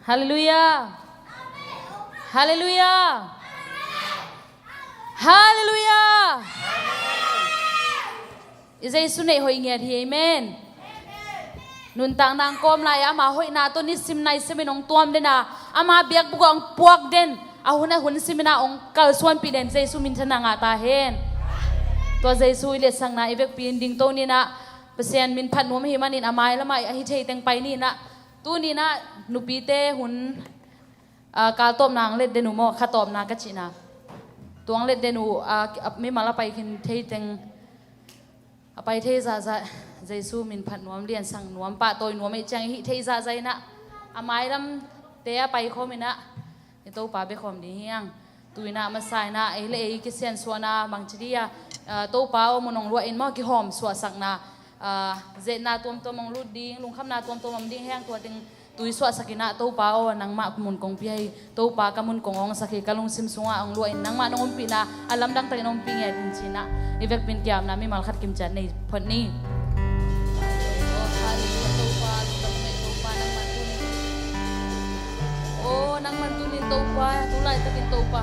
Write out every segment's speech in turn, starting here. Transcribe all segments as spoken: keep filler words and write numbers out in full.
Halleluiah. Halleluiah. Halleluiah. I Jesu neih hoih ngiat hi. Amen. Nuntakna hong kawm lai-a ama hoihna tawh nisim naisim in hong tuam den a, ama biakbuk ah hong puak den, a hun a hun simin ah hong kalsuanpih den Jesu minthanna ngah ta hen. Tua Jesu i letsakna i vekpi in dingto ni in ah, Pasian min phat nuam ahih manin a mailam ah ahi thei teng pai ni in ah, tuni in ah nupite hun, ah, kaltawpna hong let den uh maw, khatawpna ka cihna. Tua hong let den uh, ah, mimal a pai khin thei teng a pai thei zahzah, Jesu min phat nuam, liansak nuam, pahtawi nuam ahih ciang i hih thei zahzah in ah, a mailamte a pai khawm in ah i Topa bia khawm ding hi hang. Tu in ah masa in ah ei le ei kisiansuahna bangci dih a, ah, Topa aw, mun hong luah in maw, kihawm suahsakna, ah, ze-etna tuamtuam hong lut ding, lungkhamna tuamtuam om ding hi hang. Tua teng tui suahsak in ah, Topa aw, nangmah mun kong pia hi, Topa ka mun kong awngsak hi, ka lungsim sungah hong luah in, nangmah nong ompihna a lamdang takin ompih ngiat in ci in ah, i vekpi in ki-apna mimal khat kimciat nei phot ni. Aw, halleluiah, Topa, lungdam ei Topa, nangmah tuni. Aw, nangmah tuni Topa, tu laitakin Topa,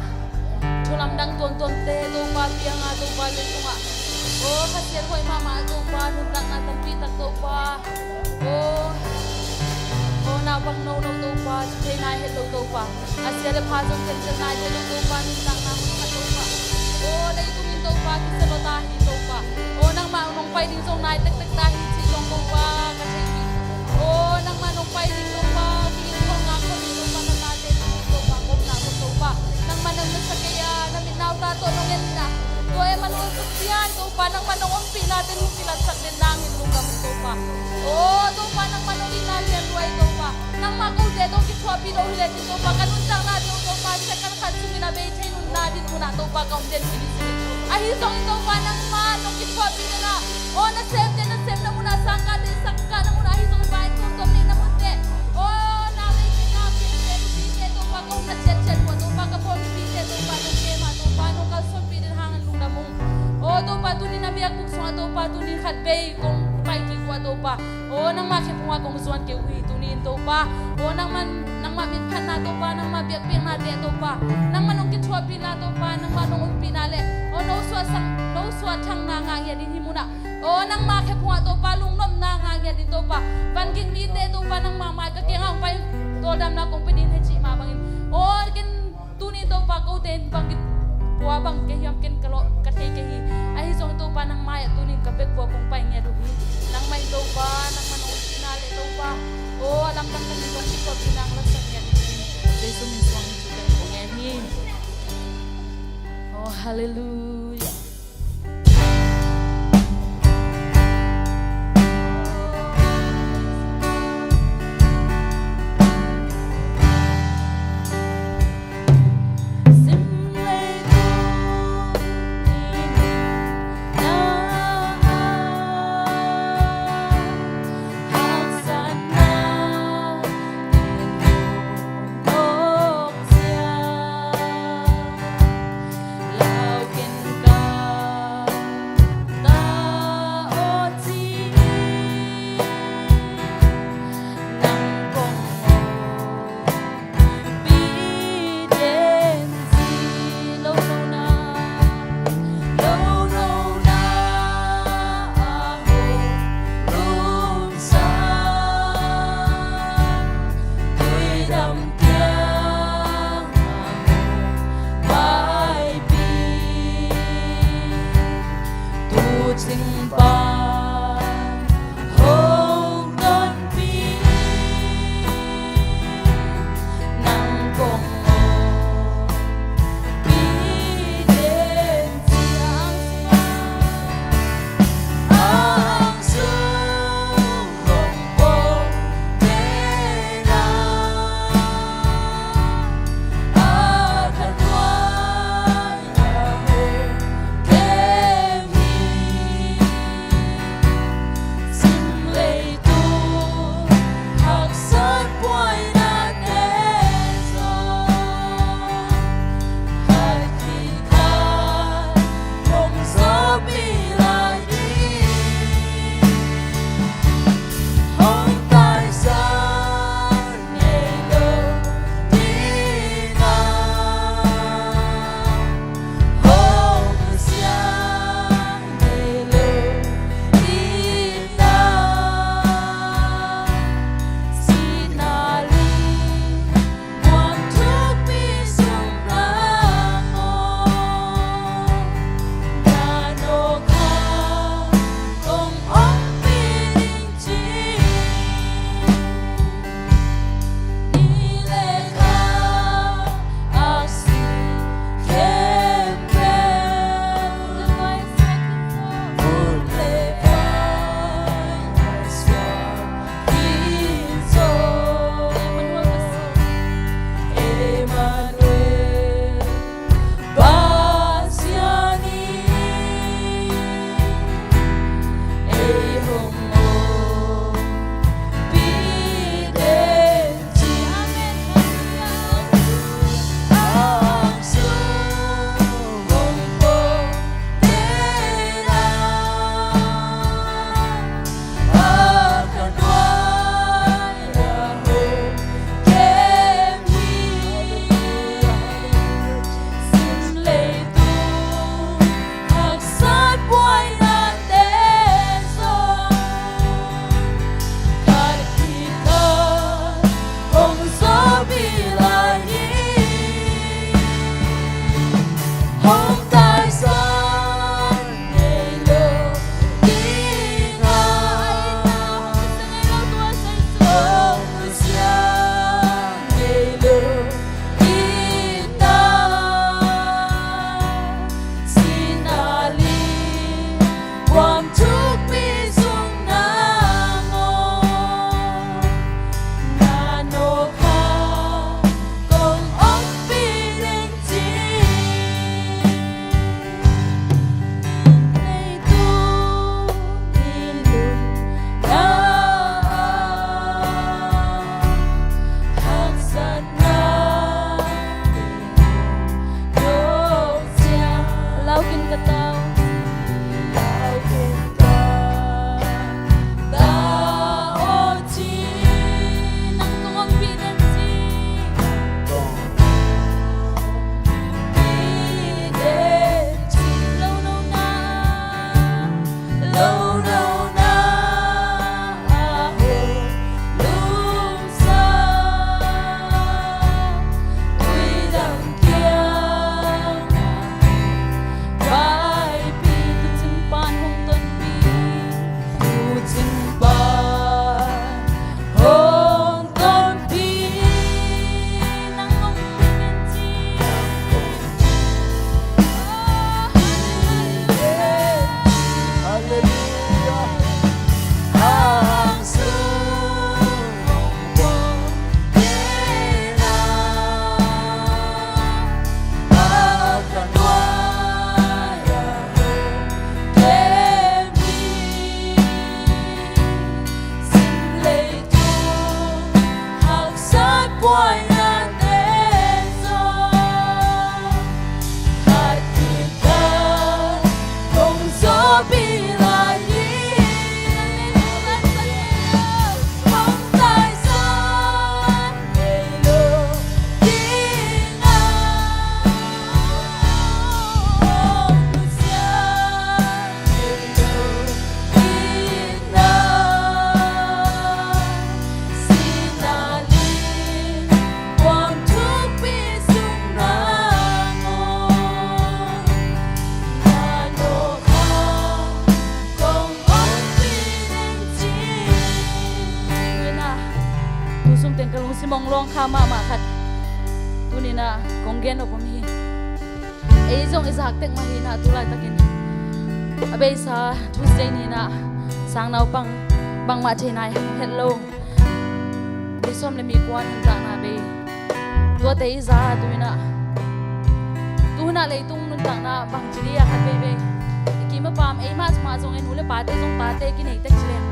thu lamdang tuamtuamte Topa piang a, Topa, len tungah, aw, Kha Siangtho hoih mahmah Topa, nuntakna tampi tak Topa. Aw, aw, naupang nono Topa, thei nai het lo Topa. A sia le pha zong khentel nai het lo Topa, nuntakna hun khat Topa. Aw, leitung in Topa, kisia lua ta hi Topa. Aw, nangmah nong pai ding zong nai tektek ta hi cih zong Topa, ka thei hi. Aw, nangmah nong pai ding Topa, kigin khol ngak khol ding Topa, ka tate ding Topa, kawmna mun Topa. Nangmah nang na sa kei a, na mit na uta tawh nong en na. Tua Emmanuel Pasian Topa, nangmah nong ompihna teng hong kilatsak den nangin lungdam ung Topa. Aw, Topa, nangmah nong itna lian lua hi Topa. Nangmah kote tawh kithuahpih lo hi le cin Topa, ka nuntakna tawh Topa, second khat sungin a bei thei nunna dinmun ah Topa, ka om den hi ni sungin. Ahi zongin Topa, nangmah nong kithuahpih den a, aw, na semte, na semna mun ah, sangkahte, sangkahna mun ah, ahi zongin vai tuamtuam neihna munte, aw, na leite, na piante, nupite Topa, ka omna ciatciat uh ah Topa, ka pawlpite Topa, nong kem a Topa, nong kalsuanpih den hangin lungdam ung. Aw Topa, tuni na biakbuk sungah Topa, tuni khat bei kong pai kik uh ah Topa, aw, nangmah khe phungah kong zuan kei uh hi tuni in Topa. Aw, nangmah, nangmah min phatna Topa, nangmah biakpiaknate Topa, nangmah nong kithuahpihna Topa, nangmah nong ompihna le, aw, no suahsang, no suahthangna ngah ngiat in hih munah, aw, nangmah khe phungah Topa, lungnopna ngah ngiat in Topa, van ging mite Topa, nangmah mai ka kiangah hong pai, tawldamna kong pia ding hi cih mah bangin, aw, ken tuni in Topa, kote in bang kipua bang kei hiam ken ka lawh ka thei kei hi. Ahi zong Topa, nang mai-ah tuni in ka bekpua kong pai ngiat uh hi. Nangmah in Topa, nangmah nong ompihna le Topa, aw, a lamdang takin kong kithuahpih nang lasak ngiat uh hi. Jesu min suang in thuten kong ngen hi. Aw, halleluiah. Mong lawng kha mahmah khat tuni-in ah kong gen nop om hi. Ei zong i zak tek mah hi-in ah tu laitakin a beisa Tuesday ni-in ah sang naupang bangmah thei nai het lo. Ni sawm le mi kua nuntakna bei. Tuate i za tu-in ah, tu hun ah leitung nuntakna bangci ding a khat veivei. I kim a pam, ei mah zong, mah zong, ei nu le pate zong tate kinei tek ci leng,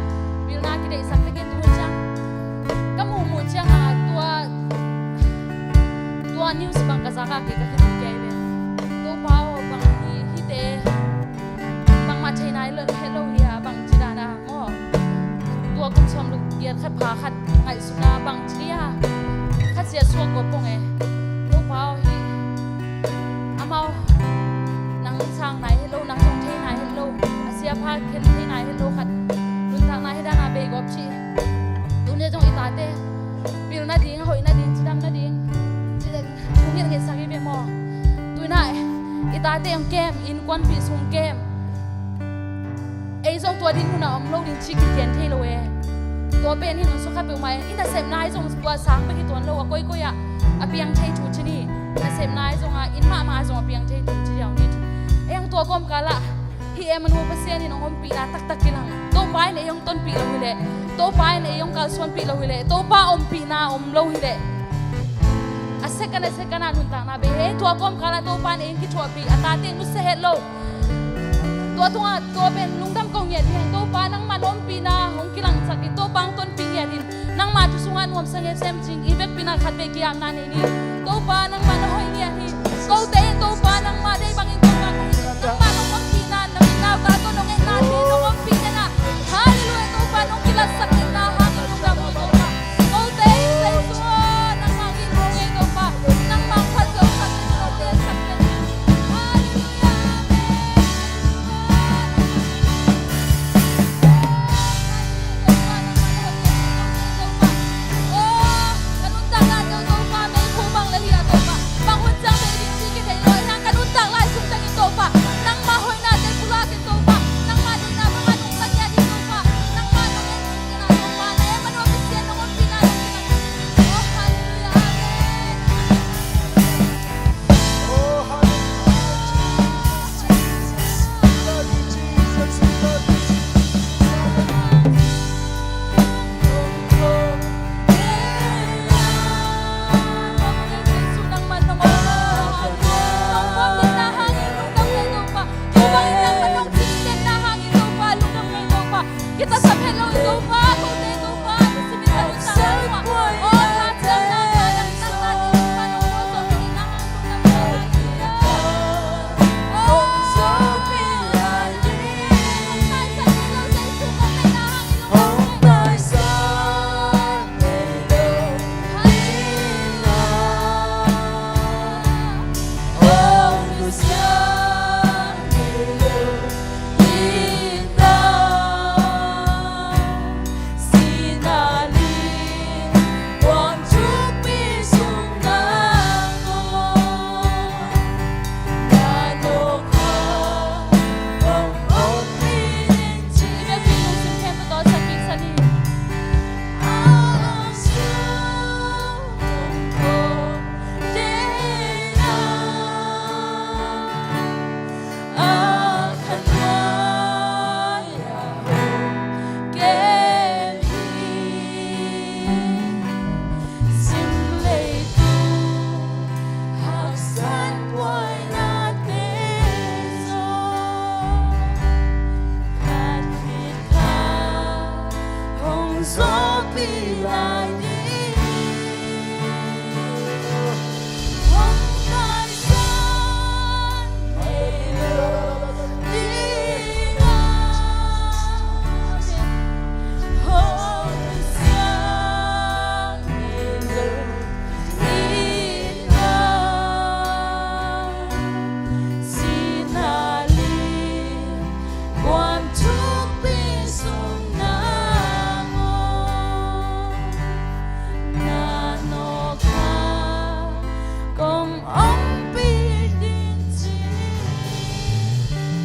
pilna kideihsak tek in tu hun ciang ka muhmuh ciang a tua, tua news bang ka zak a kei ka khen kei ve. Topa aw, bang hi, hihte bangmah thei nai lo, het lo hi a, bangci dan a maw? Tua kum sawm le giat khat pha khat ngaihsutna bangci a, khasia suak kawp pong e. Topa aw, hi amau nang sang nai het lo, nang zong thei nai het lo, a sia pha khen thei nai het lo khat nuntakna hi dan a bei gawp ci. Tuni zong i tate pil nading, a hoih nading, cidam nading, ci le thunget ngetsak i ve maw? Tu-in ah i tate hong kem, innkuanpih sung kem. Ei zong tua ding hun ah om lo ding ci kigen thei lo e. Tua pen hi, nung sukha peuhmah e. I nasepna ahi zong tua sang bek hi tuan lo, a koikoi ah a piang thei thu ci ni. Nasepna ahi zong a, inn mahmah ahi zong a piang thei thu ci diau ni. Ei hong tua kawmkal ah hih Emmanuel Pasian in hong ompihna taktak kilang. Topa in ei hong tonpih lo hileh, Topa in ei hong kalsuanpih lo hileh, Topa ompihna om lo hileh, a second a second ah nuntakna bei hi. Tua kawmkal ah Topa in ei hong kithuahpih, a tate nusia het lo. Tua tungah tua pen lungdam ko ngiat hi hang. Topa, nangmah na ompihna hong kilangsak in, Topa hong tonpih ngiat in. Nangmah thu sungah nuamsa ngeisem cing, i vekpi-in ah khatvei ki-apna nei ni. Topa, nangmah na hoih ngiat hi. Kote in Topa, nangmah deih bangin Topa ka hi. Nangmah nong ompihna, na min nau ta tawh nong etna te nong ompih den ah. Halleluiah, Topa nong kilatsak den na hangin lungdam hi Topa. Kote in Jesu aw, nangmah in hong ei Topa. Nangmah phat zo sak den, kote sak den. Halleluiah, amen. Oh, hallelujah, Jesus, Jesus. We love you, Jesus. We love you, Jesus. Kita sa phet lo i Topa, kote Topa,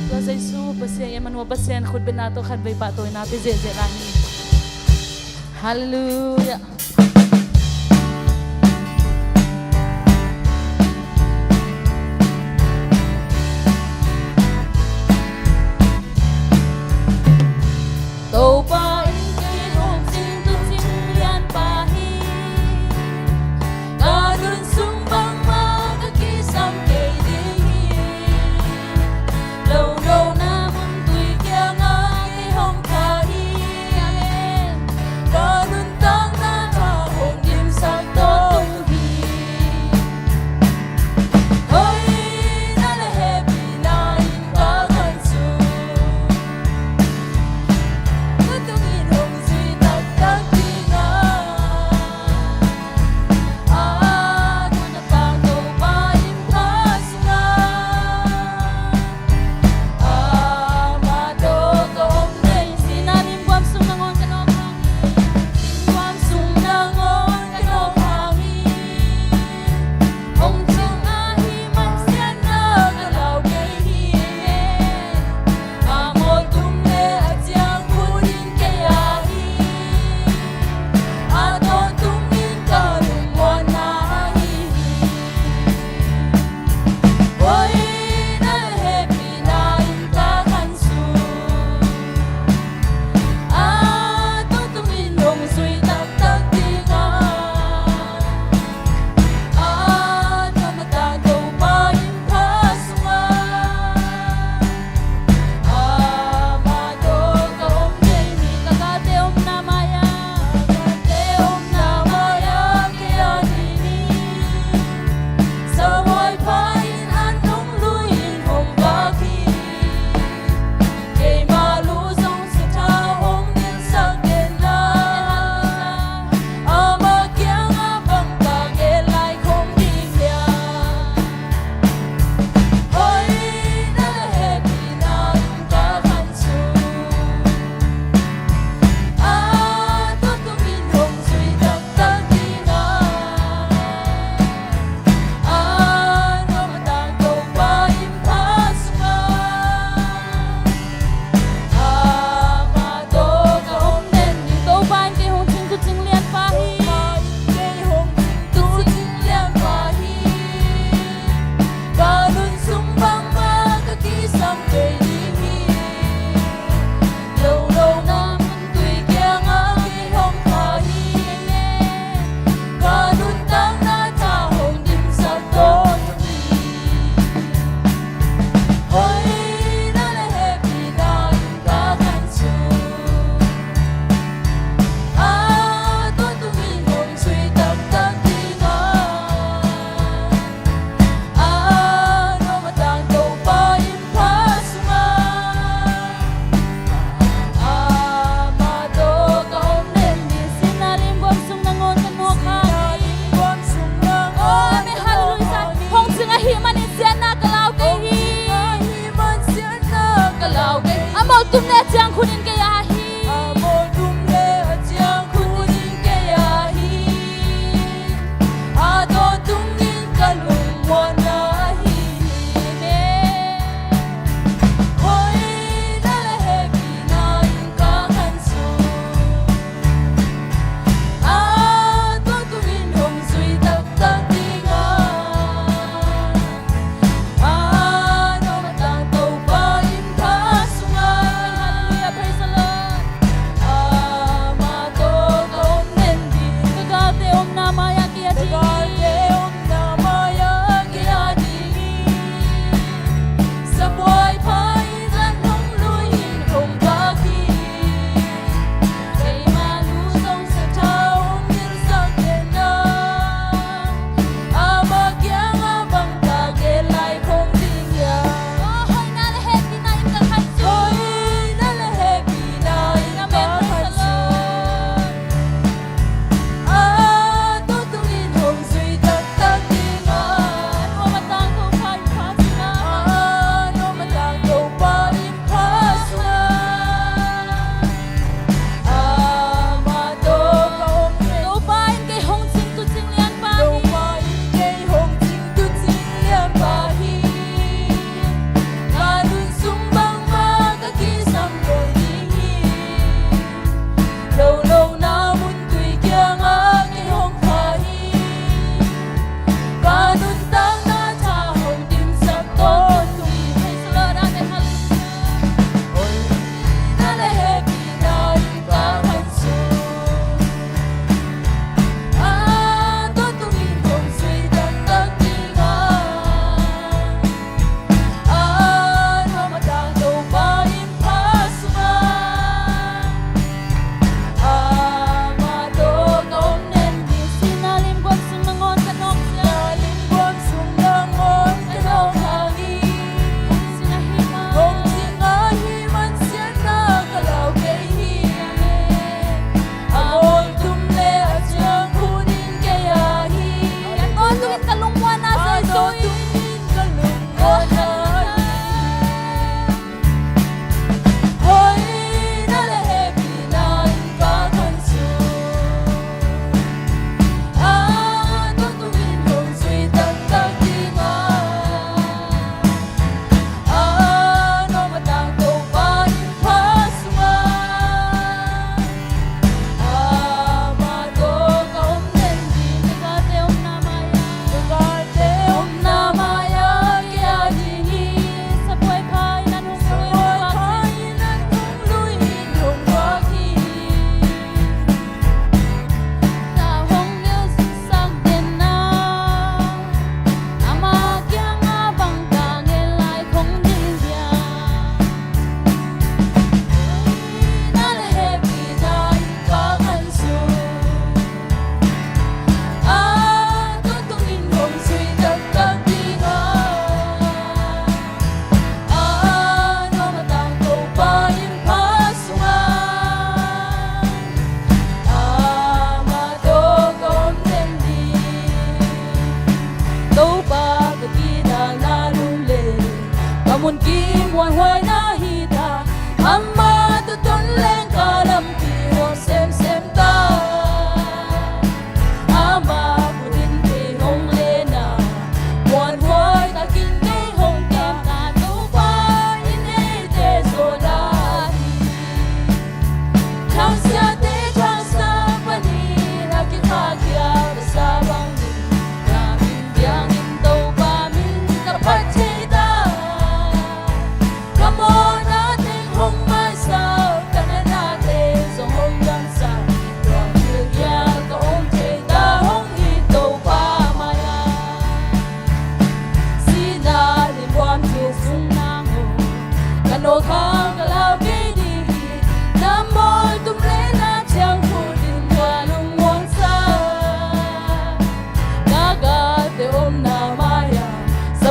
Tua Jesu Pasian, Emmanuel Pasian khutbetna tawh khatvei pahtawina pia ziahziah lai hi. Halleluiah.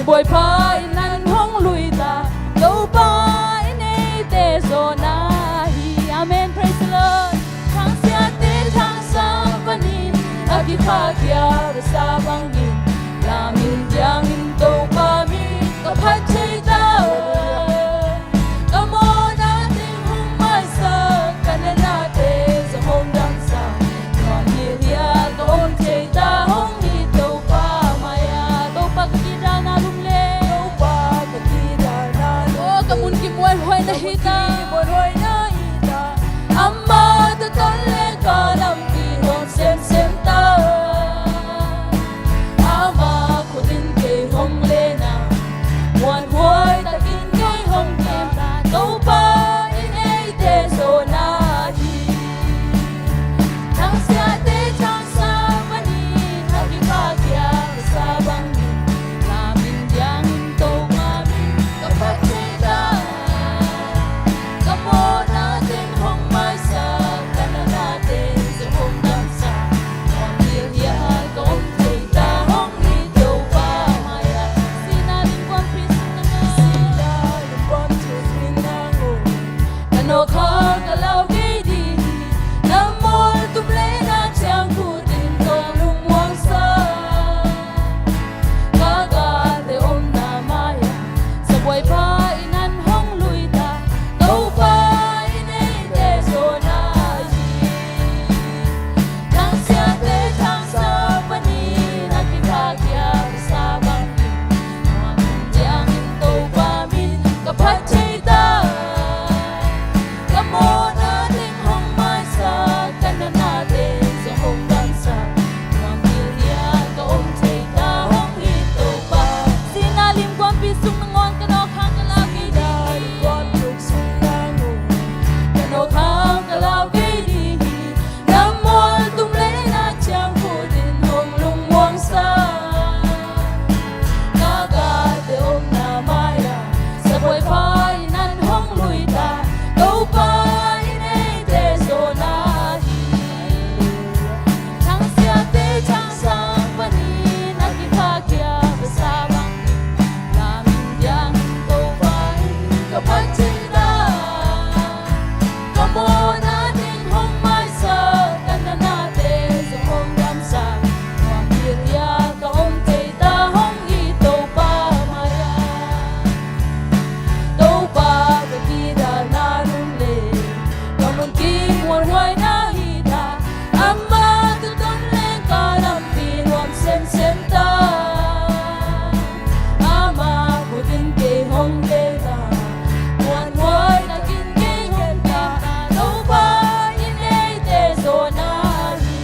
Bawipa in an hong lui ta, Topa in eite zawhna hi. Amen. Praise the Lord. Thangsiate thangsang panin a kikhahkhia ka sa bangin, la min ciangin Topa min ka phat thei ta. Ka mawhna teng hong maisak, ka natnate zong hong damsak, nuam hilhial ka om thei ta hong hi Topa mai-ah. Topa ka kidalna lungleng, Topa ka kidalna lungleng, oh, ka mun kimuanhuai na hi ta, kimuanhuai na hi ta. Amah tawh ton le ka lampi nuam semsem ta. Amah khut in kei hong len a, muanhuai takin kei hong kem ta. Topa in eite zawhna hi. Thangsiate thangsang panin a kikhahkhia ka sa bangin, la min ciangin Topa min ka phat thei ta. Ka mawhna teng hong maisak, ka natnate zong hong damsak, nuam hilhial ka om thei ta hong hi Topa mai-ah. Sihna lungkuanpi sung nangawn, sihna lungkuanpi sung nangawn, ka nawk hang ka lau kei ding hi. Na mual tum le na ciang khut in hong lungmuangsak, ka galte omna mai-ah, sa buaipa in an hong lui ta. Topa in eite zawhna hi. Thangsiate thangsang panin a kikhahkhia ka sa bangin, nuam in ciangin Topa min ka phat thei ta. Ka mawhna teng hong maisak, ka natnate zong hong damsak, nuam hilhial ka om thei ta hong hi Topa. Sihna lungkuanpi sung nangawn, ka nawk hang ka lau kei ding hi. Sihna lungkuanpi sung nangawn, ka nawk hang ka lau kei ding hi. Na mual tum le na ciang khut in hong lungmuangsak, ka galte omna mai-ah, sa buaipa in an hong lui ta. Topa in eite zawhna hi. Thangsiate thangsang panin a kikhahkhia ka sa bangin, la min ciangin Topa min ka phat thei ta. Ka mawhna teng hong maisak, ka natnate zong hong damsak, nuam hilhial ka om thei ta hong hi Topa mai-ah. Topa ka kidalna lungleng, ka mun kimuanhuai na hi ta. Amah tawh ton le ka lampi nuam semsem ta. Amah khut in kei hong kem ta, muanhuai takin kei hong kem ta. Topa in eite zawhna hi.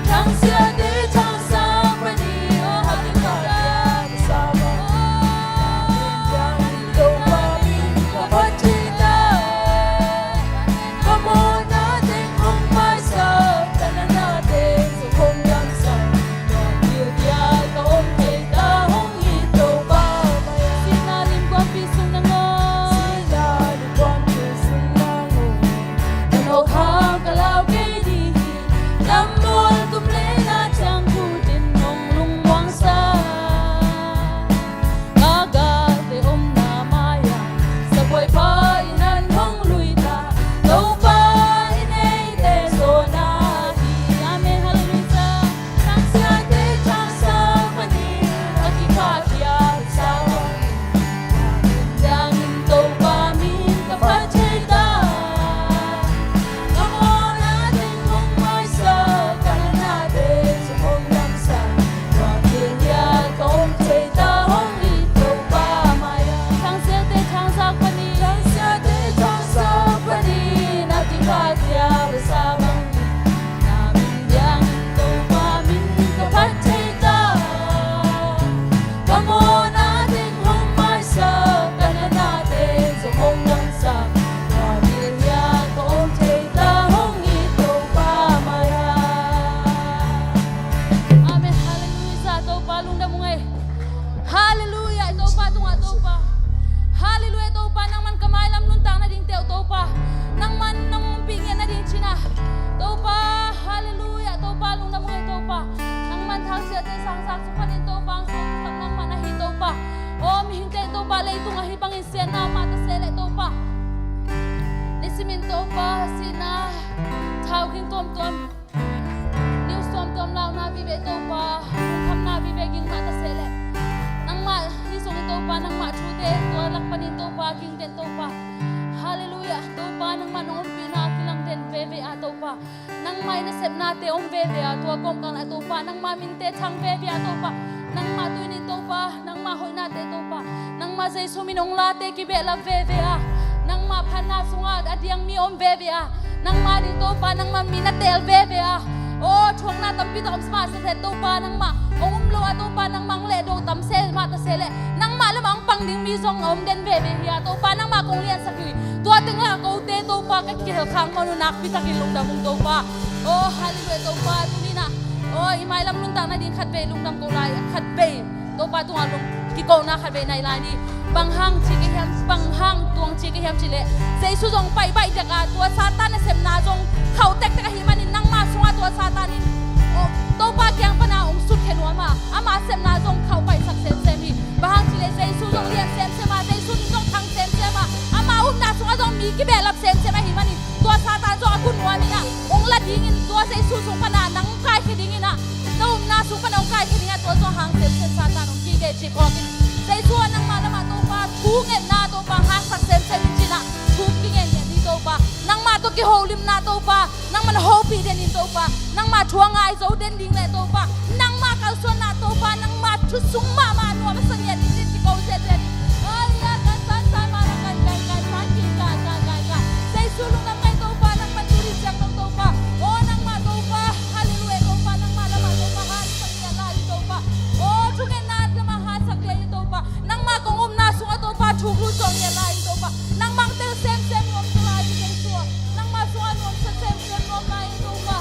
Thangsiate thangsang panin a kikhahkhia ka sa bangin, Topa min ka phat thei ta. Ka mawhna teng hong maisak, ka natnate zong hong damsak, nuam hilhial ka om thei ta hong hi Topa mai-ah. Sihna lungkuanpi sung nangawn, sihna lungkuanpi sung nangawn, ka nawk hang ka lau kei ding hi. Na mual tum le na ciang khut in hong lungmuangsak, ka galte omna mai-ah, sa buaipa in an hong lui ta. Topa in eite zawhna hi. Amen. Halleluiah. Thangsiate thangsang panin a kikhahkhia ka sa bangin, la min ciangin Topa min ka phat thei ta. Ka mawhna teng hong maisak, Topa, sihna, thau ging tuamtuam, niu tuamtuam, launa vive Topa, lungkhamna vive ging mah ta seh leh, nangmah hih zong Topa, nangmah thute tua lak panin Topa, ging den Topa. Halleluiah. Topa, nangmah nong ompihna kilang den veve a Topa, nangmah i nasepnate om veve a, tua kawmkal ah Topa, nangmah minte thang veve a Topa, nangmah tuni-in Topa, nangmah hoihnate Topa, nangmah Jesu min hong late kibehlap veve a, nangmah phatna sungah a diang mi om veve a, nangmah ding Topa, nangmah min a teel veve a. Aw, thuakna tampi tak om mah ta seh Topa, nangmah hong um lo a Topa, nangmah hong lehdo tam se mah ta seh leh, nangmah lamah hong pang ding mi zong a om den veve hi a Topa, nangmah kong liansak hi. Tua teng lakah kote Topa, ka kihel khak mawk uh nakpi takin lungdam ung Topa. Aw, halleluiah Topa, tuni-in ah, aw, i mailam nuntakna ding khatvei lungdam ko lai, khatvei Topa tungah lung kikona khatvei nei lai ni. Bang hang ci ka hiam, bang hang tuang ci ka hiam cih leh, Jesu zong paihbaih dek a, tua Satan nasepna zong khauh tektek ahih manin nangmah sungah tua Satan in, aw, Topa kiang pana hong sutkhe nuam a, ama sepna zong khauh paihsak semsem hi. Bang hang cih leh Jesu zong lian semsem a, Jesu min zong thang semsem a, ama upna sungah zong mi kibehlap semsem ahih manin tua Satan zong a gun nuam in ah, hong la dingin tua Jesu sung pana nang hong kaikhia dingin ah, na upna sung pana hong kaikhia dingin ah, tua zong hang semsem Satan hong kigei cih phawk in, Jesu ah nangmah lamah Topa, thu ngetna Topa, hangsak semsem in ci-in ah, thu kingetnget ni Topa, nangmah tawh kiholimna Topa, nangmah na hopih den in Topa, nangmah thu a ngai zo den ding leh Topa, nangmah kalsuanna Topa, nangmah thu sung mahmah nuam a sa ngiat ding cih kiko ziahziah ding. Aw, ia, kan san san mah na kan kan kan san ki kai kai kai kai. Jesu lungdam ngai Topa, nangmah tu ding ciang dong Topa. Aw, nangmah Topa, halleluiah Topa, nangmah lamah Topa, hangsak ngiat lai in Topa. Aw, thungetna lamah hangsak lai in Topa. Nangmah kong upna sungah Topa, thuk lut zawh ngiat lai in Topa. Nangmah hong tel semsem nuam lai in Jesu ah. Nangmah sungah nuamsa semsem nuam lai in Topa.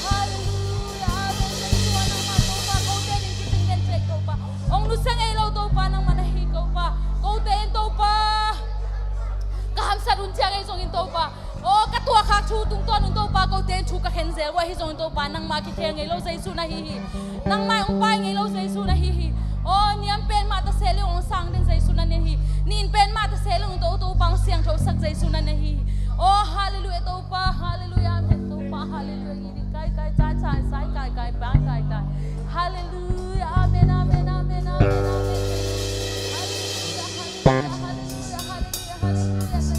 Halleluiah. Amen. Jesu ah nangmah Topa, kote ding kicing den ciat Topa. Hong nusia ngei lo Topa, nangmah na hi Topa. Kote in Topa, ka hamsat hun ciang ei zongin Topa, aw, ka tuahkhak thu tungtawn un Topa, kote in thu ka khen zel uh ahi zongin Topa, nangmah kikhel ngei lo Jesu na hi hi. Nangmah hong pai ngei lo Jesu na hi hi. Aw, niam pen mah ta seh leh hong sang den Jesu na hi hi. Nin pen mah ta seh leh hong to Topa, hong siangthosak Jesu na hi hi. Aw, halleluiah Topa, halleluiah, amen Topa, halleluiah. Kai kai, cai cai, sai kai kai, pai kai kai. Halleluiah, amen, amen, amen, amen, amen. Halleluiah, halleluiah, halleluiah, halleluiah, halleluiah.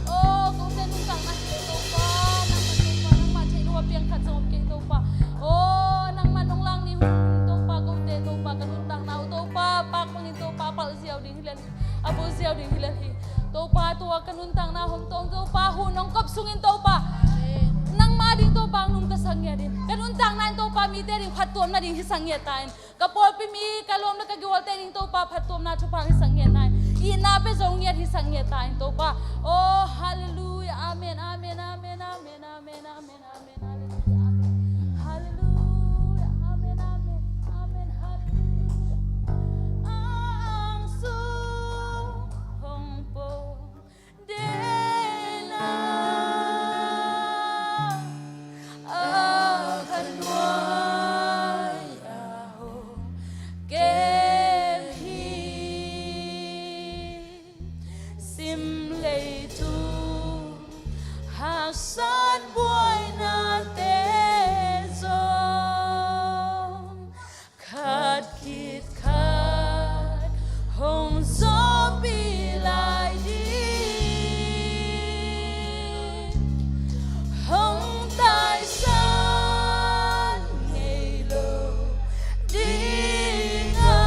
Aw, kote nuntakna hi Topa, nangmah Topa, nangmah theih loh a piang khat zong om kei Topa. Aw, nangmah nong lak ni hun Topa, kote Topa, ka nuntakna uh Topa, pak bangin Topa, palh ziau ding hi lel hi, a bul ziau ding hi lel hi. Topa, tua ka nuntakna hong tawng Topa, hun hong kop sungin Topa, nangmah ding Topa, hong nungta sak ngiat in. Ka nuntakna in Topa, mite ding phattuamna ding hi sak ngiat ta in. Ka pawlpi mi, ka lawm le ka giwalte ding Topa, phattuamna thupha hi sak ngiat ta in. Itna pia zo ngiat hi sak ngiat ta in Topa. Aw, halleluiah, amen, amen, amen, amen, amen, amen, amen, halleluiah, amen. Halleluiah, amen, amen, amen, halleluiah. Ang sung hong pong den a, a khanuai a hong kem hi. Sim leitung haksat buainate zong khat khit khat hong zawhpih lai ding, hong taisan ngei lo ding a.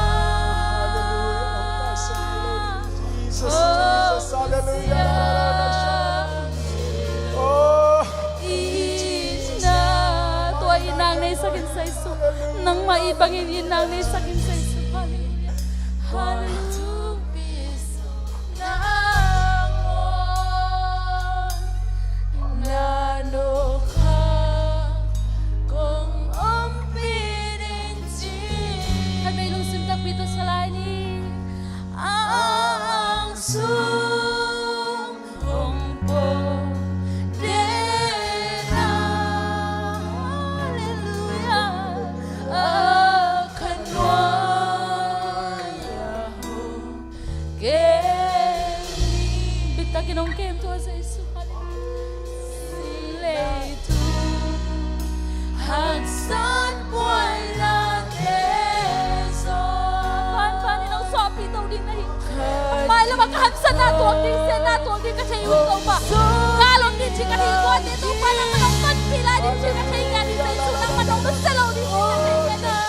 Jesus, Jesus, hallelujah. Oh. Itna, tua itna neisak in Jesu. Nangmah it bangin itna neisak in Jesu. Halleluiah. Halleluiah. Khatvei lungsim takpi tawh sa lai ni. Ang sung hong pong den a, halleluiah, a khanuai a hong Hansan buai late zong. Banban in hong suahpih to ding na hi. Mai lamah ka hansanna tuak ding, siatna tuak ding ka thei uh Topa. Ka lawm ding ci ka thei uh, tuate Topa nangman hong panpih lai ding ci ka thei ngiat ding, Jesu nangman hong nusia lo ding ci ka thei ngiat ding.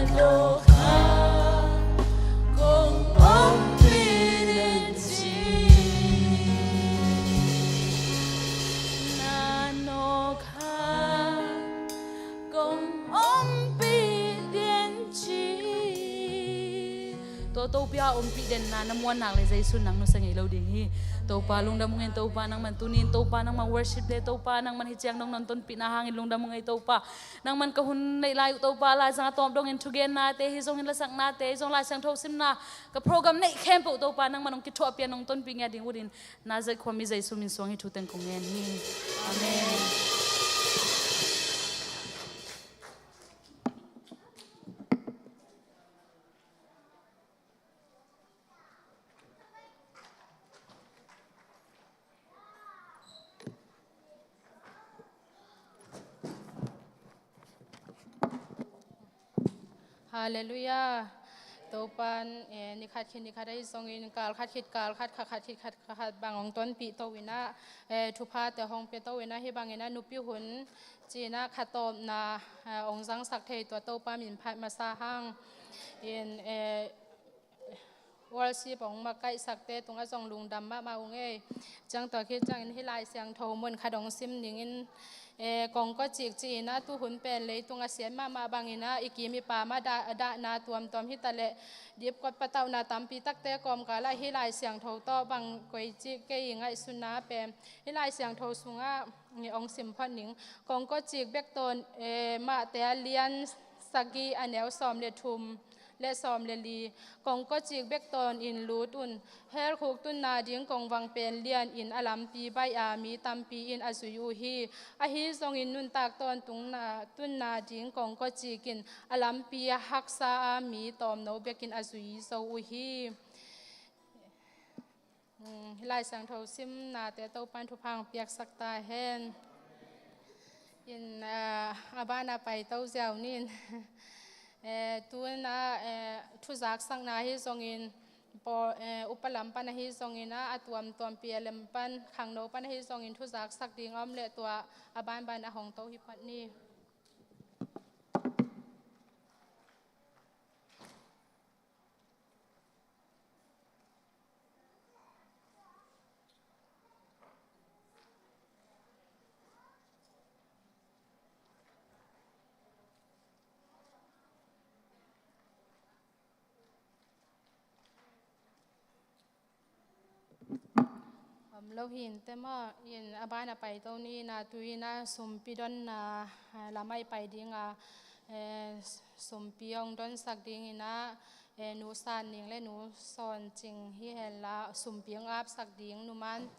Halleluia. Halleluia. Kong ompih den ci. Tua Topa ompih denna na muan nak leh Jesu nang nusia ngei lo ding hi. Topa lungdam ung ei Topa, nangman tuni-in Topa nangman worship leh Topa nangman hih ciang dong na hong tonpihna hangin lungdam ung ei Topa. Nangman ka hun neih lai uh Topa, laizang a tawp dongin thugennate hi zongin, lasaknate hi zong, Lai Siangtho simna, ka program neih khempeuh Topa nangman hong kithuahpih a, nong tonpih ngiat ding utin, Nazareth khuami Jesu min suang hih thu teng kong ngen hi. Amen. Halleluia. Topan, eh, ni khat khit ni khat ahi zongin, kal khat khit kal khat, kha khat khit kha khat bang hong tonpih to in ah, eh, thuphate hong pia to in ah, hih bangin ah nupi hun ci-in ah khatawpna, eh, hong zangsak thei tua Topa min phat masa hang. In, eh, worship hong makaihsakte tungah zong lungdam mahmah ung ei. Ciang tua khit ciangin hih Lai Siangtho mun khat hong sim ning in, eh, kongkawcik ci-in ah tuhun pen leitung a siat mahmah bangin ah i kim i pam ah dah, dahna tuamtuam hi ta leh, dipkot patauhna tampi takte kawmkal ah hih Lai Siangtho tawh bang koici kei i ngaihsutna pen hih Lai Siangtho sungah hong sim phot ning. Kongkawcik bek tawn, eh, Matthai a lian sagih a neu sawm le thum le sawm le li. Kongkawcik bek tawnin lut un. Hell khuk tunna ding kongvang pen lianin a lampi baih a, mi tampi in a zui uh hi. Ahi zongin nuntak tawntungna, tunna ding kongkawcik in a lampi a haksa a, mi tawmno bekin a zui zo uh hi. Mm, hih Lai Siangtho simnate Topan thupha hong piaksak ta hen. In, ah, a ban a paito ziau nin. Eh, tu-in ah, eh, thuzaksakna ahi zongin, pawl, eh, upa lam pan ahi zongin ah, a tuamtuampi a lem pan, khangno pan ahi zongin thuzaksak ding a om leh tua a banban a hong to hi phot ni. Om lo hi inteh maw, in a ban a paito ni-in ah, tu-in ah sumpi donna, ah, lam ah i pai ding a, eh, sumpi hong donsak dingin ah, eh, Nu San Ning le Nu Sawn Cing hi hen la, sumpi hong apsak ding Nu Man,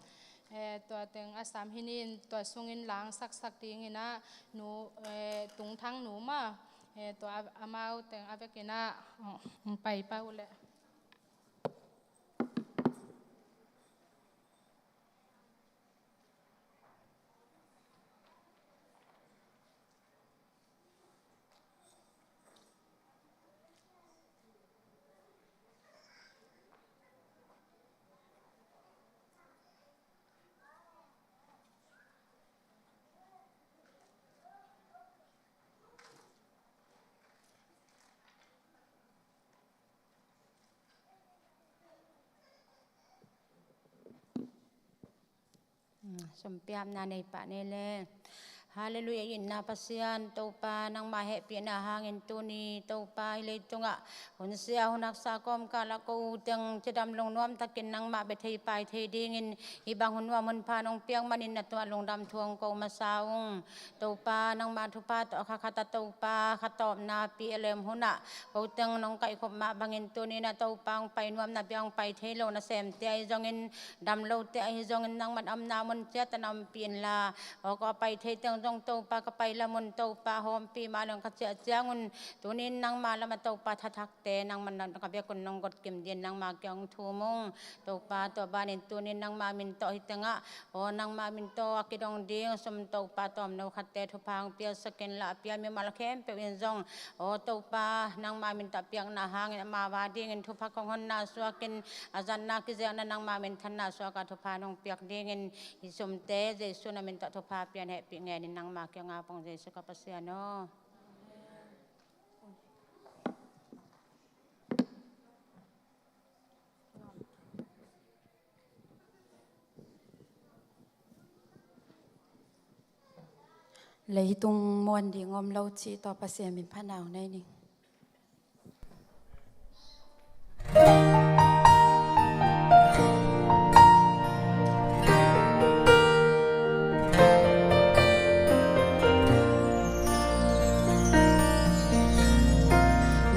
eh, tua teng a sam hi nin, tua sungin langsaksak dingin ah, Nu, eh, Tung Thang Nu maw, eh, tua a, amau teng a vekin ah, hong, hong pai pah uh leh. Mm, sumpiapna nei pah ni leh. Halleluiah, itna Pasian Topa, nangmah hehpihna hangin tuni Topa, hih leitungah hun sia hun haksa kawmkal ah ko teng cidam lungnuam takin nangmah bia thei pai thei dingin hih bang hun nuam hun pha nong piak manin na tungah lungdam thu hong ko masa ung. Topa, nangmah thupha tawh kha khat ah Topa, kha tawpna P L M hun ah ko teng nong kaihkhop mah bangin tuni-in ah Topa, hong pai nuam na bia hong pai thei lo nasemte ahi zongin, dam lote ahi zongin, nangman a omna mun ciat ah na ompih inla, aw, ko a pai thei teng zong Topa, ka pai lam un Topa hawmpih mah leng ka ciah ciangun, tuni-in nangma lam ah Topa, thathakte nangman na ka biakun nong gotkim dingin nangma kiang hong thum ung. Topa, tua banin tuni-in nangma min tawh hih tengah, aw, nangma min tawh a kidong ding sum Topa, tawmno khatte thupha hong piaksak inla, a pia mimal khempeuh in zong, aw Topa, nangma min tawh a piakna hangin amau a dingin thupha kong honna suakin, a zatna kizelna nangma minthanna suak a thupha nong piak dingin, hih sumte Jesu na min tawh thupha pian hehpih ngenin nangma kiangah pong, Jesu ka Pasian aw. Leitung muan ding om lo cih tawh Pasian min phatna nei ning.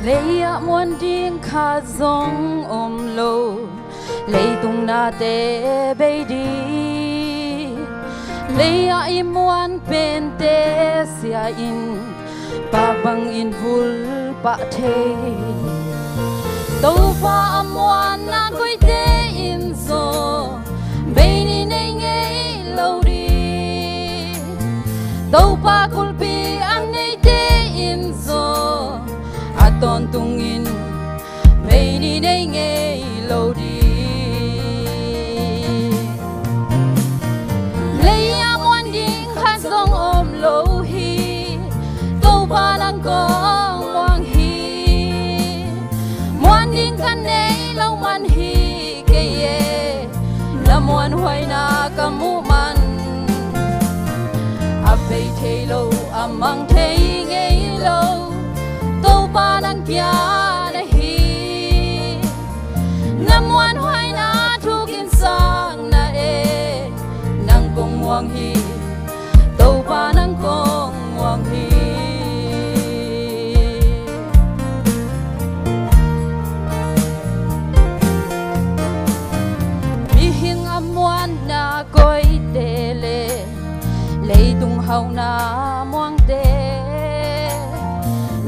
Lei ah muan ding khat zong om lo, leitung nate bei ding. Lei ah i muan pente sia in, pak bangin vul pah thei. Topa a muanna koite in zong bei ni nei ngei lo ding. Topa kulhpi a neite in zong a tawntungin bei ni nei ngei lo ding. Lei ah muan ding khat zong om lo hi, Topa nang kong muang hi. Muan ding ka nei lo man hi kei e, na muanhuaina ka muh man. A bei thei lo, a mang thei ngei lo, Topa nang kia na hi. Na muanhuaina thukin sang na e, nang kong muang hi, Topa nang kong muang hi. Mihing a muanna koite le leitung hauhna muangte,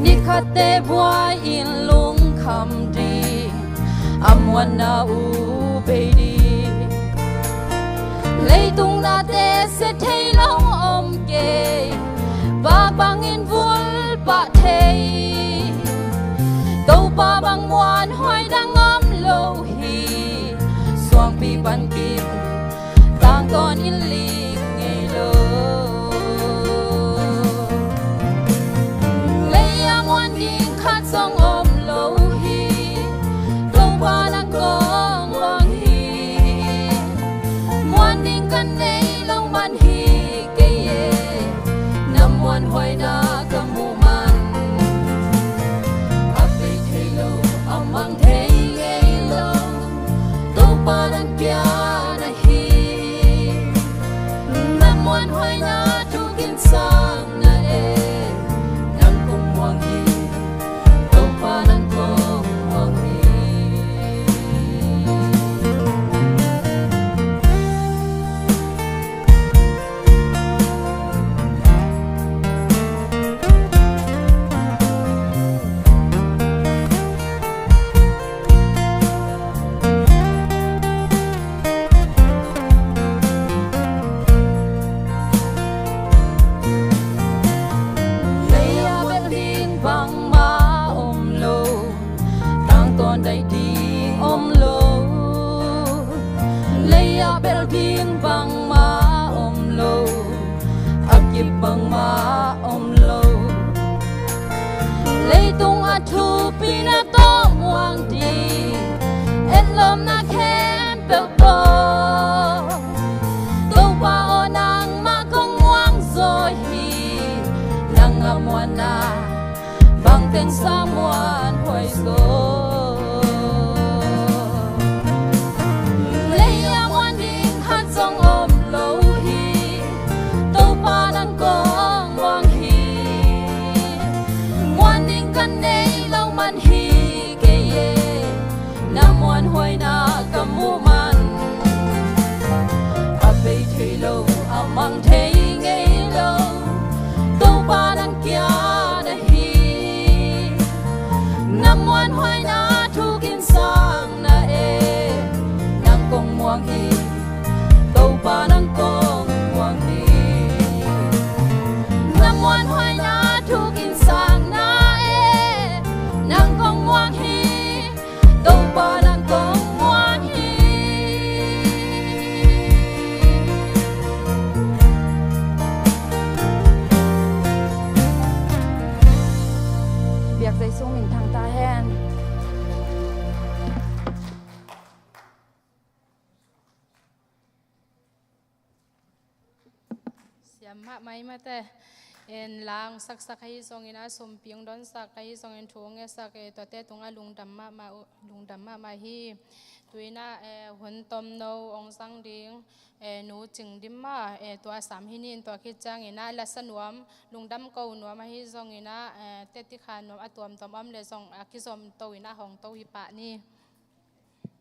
nikhatte buai in lungkham ding, a muanna uh bei ding. Leitung nate sia thei lo om kei, pak bangin vul pah thei. Topa bang muanhuai dang om lo hi, suangpi pan kim tangtawn in lik ngei lo. Lei ah muan ding khat zong om lo hi, Topa nang kong muang hi. Muan ding ka nei lo man hi kei e, na muanhuaina ka muh man. A bei thei lo, a mang thei ngei lo, Topa nang kia na hi. Na muanhuaina thukin sang na e, nang kong muang hi, Topa nang kong muang hi. Lei ah belh ding bangmah om lo, tangtawn daih ding om lo. Lei ah belh ding bangmah om lo, a kip bangmah om lo. Leitung a thupina tawh muang ding, etlawmna khempeuh tawh, Topa aw, nangmah kong muang zaw hi. Teng sang muanhuai zaw. Lei a muan ding khat zong om lo hi. Topa nang kong muang hi. Muan ding ka nei lo man hi kei e. Na muanhuaina ka muh man, a bei thei lo, a mang thei ngei lo, Topa nang kia na hi. Na muanhuaina thukin sang na e, nang kong muang hi. Topa nang kong muang hi. Na muanhuaina thukin sang na e, nang kong muang hi. Topa nang kong muang hi. Biak Jesu min thang ta hen. Siam mahmah i mate. En, la hong saksak ahi zongin, a sumpi hong donsak ahi zongin, thu hong ngetsak, eh, tuate tungah lungdam mahmah uh, lungdam mahmah hi. Tu-in ah, eh, hun tomno hong zang ding, eh, Nu Cing Dim mah, eh, tua sam hi ning. Tua khit ciangin ah lasa nuam, lungdam ko nuam ahi zongin ah, eh, tetikha nuam a tuamtuam om leh zong a kizom to in ah hong to hi pah ni.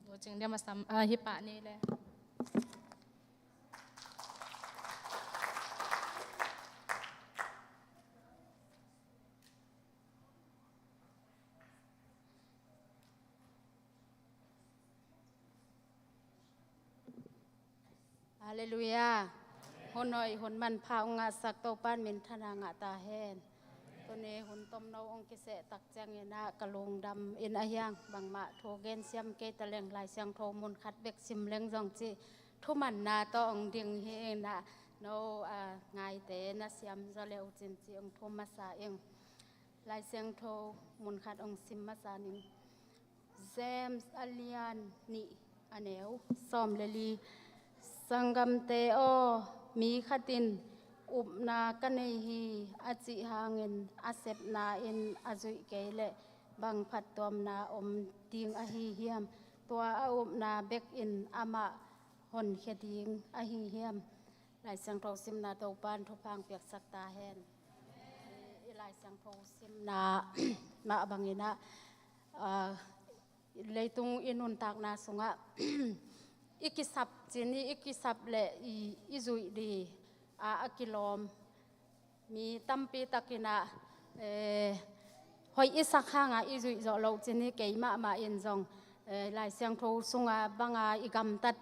Nu Cing Dim a sam, ah, hi pah ni leh. Halleluiah. Hun hoih hun manpha hong ngahsak Topa in minthanna ngah ta hen. Tuni hun tomno hong kiseh tak ciangin ah ka lungdam in a hiang, bangmah thu gen siam kei ta leng, Lai Siangtho mun khat bek sim leng zong cih thumanna tawh hong ding hi in ah, no, ah, ngaite na siam zaw le uh cin cih hong thum masa ing. Lai Siangtho mun khat hong sim masa ning. James a lian nih a neu sawm le li. Sanggamte aw, mi khat in upna ka nei hi a cih hangin a sepna in a zuih kei leh bang phattuamna om ding ahi hiam? Tua a upna bek in amah honkhia ding ahi hiam? Lai Siangtho simna Topa in thupha hong piaksak ta hen. I, i Lai Siangtho simna mah bangin ah, ah, leitung i nuntakna sungah i kisap cin hi, i kisap leh i, i zuih ding a, a kilawm mi tampi takin ah, eh, hoih i sak hangah i zuih zawh loh cin hi. Kei mahmah in zong, eh, Lai Siangtho sunga banga i gamtat,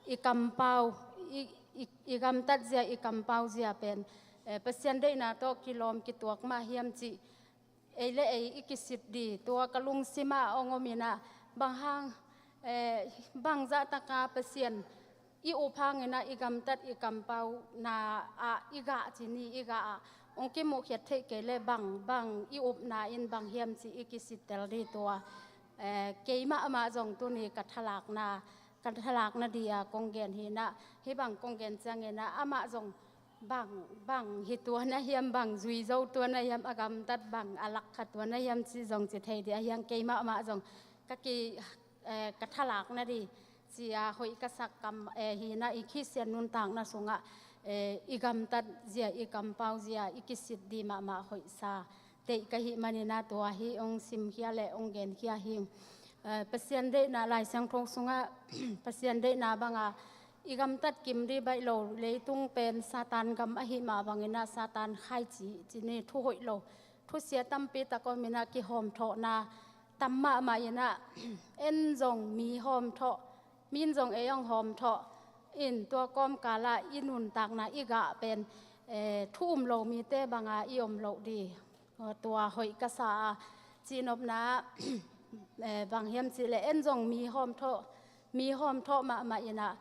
i kampau, i, i, i gamtat zia, i kampau zia pen, eh, Pasian deihna tawh kilawm kituak mah hiam cih ei le ei i kisit ding, tua ka lungsimah hong om in ah, bang hang, eh, bang zahtaka Pasian i up hangin ah i gamtat i kampauna ah i gah cin hi, i gah ah hong kimuhkhiat theih kei leh bang, bang i upna in bang hiam cih i kisittel ding tua, eh, kei mahmah zong tuni ka thalakna, ka thalakna ding a kong gen hi in ah, hih bang kong gen ciangin ah amah zong bang, bang hi tuan a hiam, bang zui zo tuan a hiam, a gamtat bang a lakkha tuan a hiam cih zong ci thei ding a hiang, kei mahmah zong ka ki, eh, ka thalakna ding ci a hoih ka sak kam, eh, hi in ah i Khristian nuntakna sungah, eh, i gamtat zia, i kampau zia i kisit ding mahmah hoihsa teih ka hih manin ah tua hi hong simkhia le hong genkhia hi. Eh, Pasian deihna, Lai Siangtho sungah Pasian deihna banga i gamtat kim ding baih lo, leitung pen Satan gam ahih mah bangin ah Satan khaici, cin hi, thu hoih lo, thusia tampi tak om in ah kihawmthawhna tam mahmah in ah, en zong mi hawmthawh, min zong ei hong hawmthawh in, tua kawmkal ah i nuntakna i gah pen, eh, thu um lo mite banga i om loh ding. Tua hoih ka sa a, cihnopna, eh, bang hiam cih leh en zong mi hawmthawh, mi hawmthawh mahmah in ah,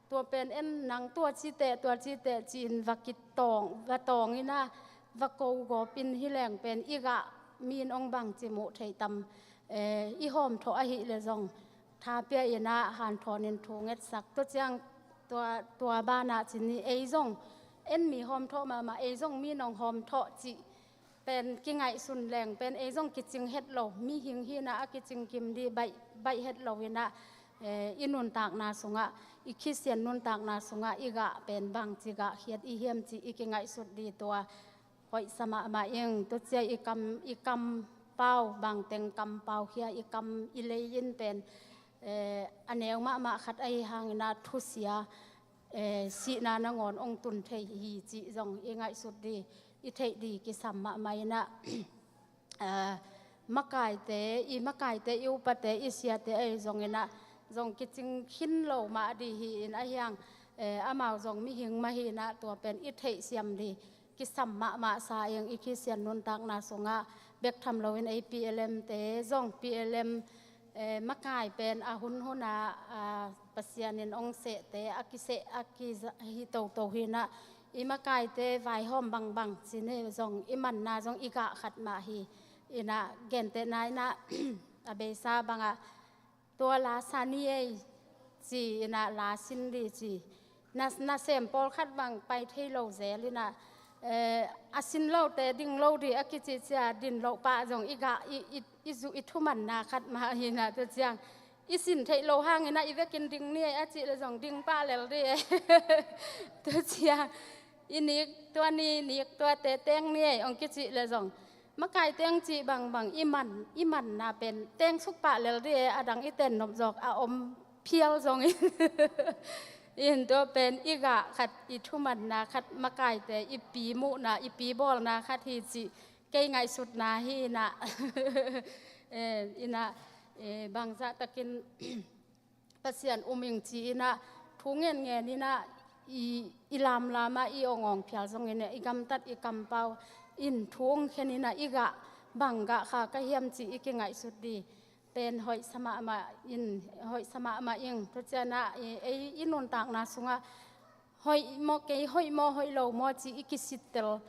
tua pen en nang tua ci teh, tua ci teh ci-in va kitawng, va tawng in ah, va ko gawp in hi leng pen i gah min hong bangci muh theih tam, eh, i hawmthawh ahih leh zong tha pia in ah hanthawn in thu ngetsak. Tua ciang tua, tua banah cin hi, ei zong en mi hawmthawh mahmah, ei zong min hong hawmthawh cih pen kingaihsun leng pen ei zong kicing het lo, mihing hi inah a kicing kim dih baih, baih het lo inah, eh, i nuntakna sungah, i Khristian nuntakna sungah i gah pen bangci gah khiat i hiam cih i kingaihsut dih tua hoihsa mahmah ing. Tua ciang i kam, i kampau, bangteng kampau khia, i kam, i lei in pen, eh, a neu mahmah khat ahi hang inah thusia, eh, sihna nangawn ong tun thei hi cih zong i ngaihsut dih, i theih dih kisam mahmah inah, eh, makaite, i makaite, i upate, i siate ahi zong inah zong kicing khin lo mah dih hi in ahi hang, eh, amau zong mihing mah hi inah tua pen i theihsiam dih kisam mahmah sa ing. I Khristian nuntakna sungah bek tham loin ei P L M te zong, P L M, eh, makai pen a hunhun ah, ah, Pasian in ong sehte a kiseh a kiza hi toto hi inah, i makaite vaihawm bangbang cih ni zong, i manna zong i gah khat mah hi inah, gentehna inah a beisa bangah tua la sa ni ei ci inah la sin dih ci. Na, nasem pawlkhat bang pai thei lo zel inah, eh, a sin lote ding lo dih a kici cia, din loh pah zong i gah, i, i, i zuh, i thumanna khat mah hi inah, tua ciang i sin theih lo hang inah i vekin ding ni ei a cih le zong ding pah lel dih ei. Tua ciang i nik tua ni, nik tuate teng ni ei ong kicih le zong, makai teng cih bangbang i man, i manna pen teng suk pah lel dih ei, a dang i ten nop zawk a om phial zong in. In tua pen i gah khat, i thumanna khat, makaite i pi muhna, i pi bawlna khat hi cih kei ngaihsutna hi inah. Eh, inah, eh, bangzah takin Pasian um ing ci inah thu ngenngen inah i, i lamlam ah i awngawng phial zong inah, i gamtat i kampau in thu ong khen inah i gah bang gah kha ka hiam cih i kingaihsut dih pen hoihsa mahmah in, hoihsa mahmah ing. Tua ciang ah i, ei i nuntakna sungah hoih maw, kei hoih maw, hoih lo maw cih i kisittel,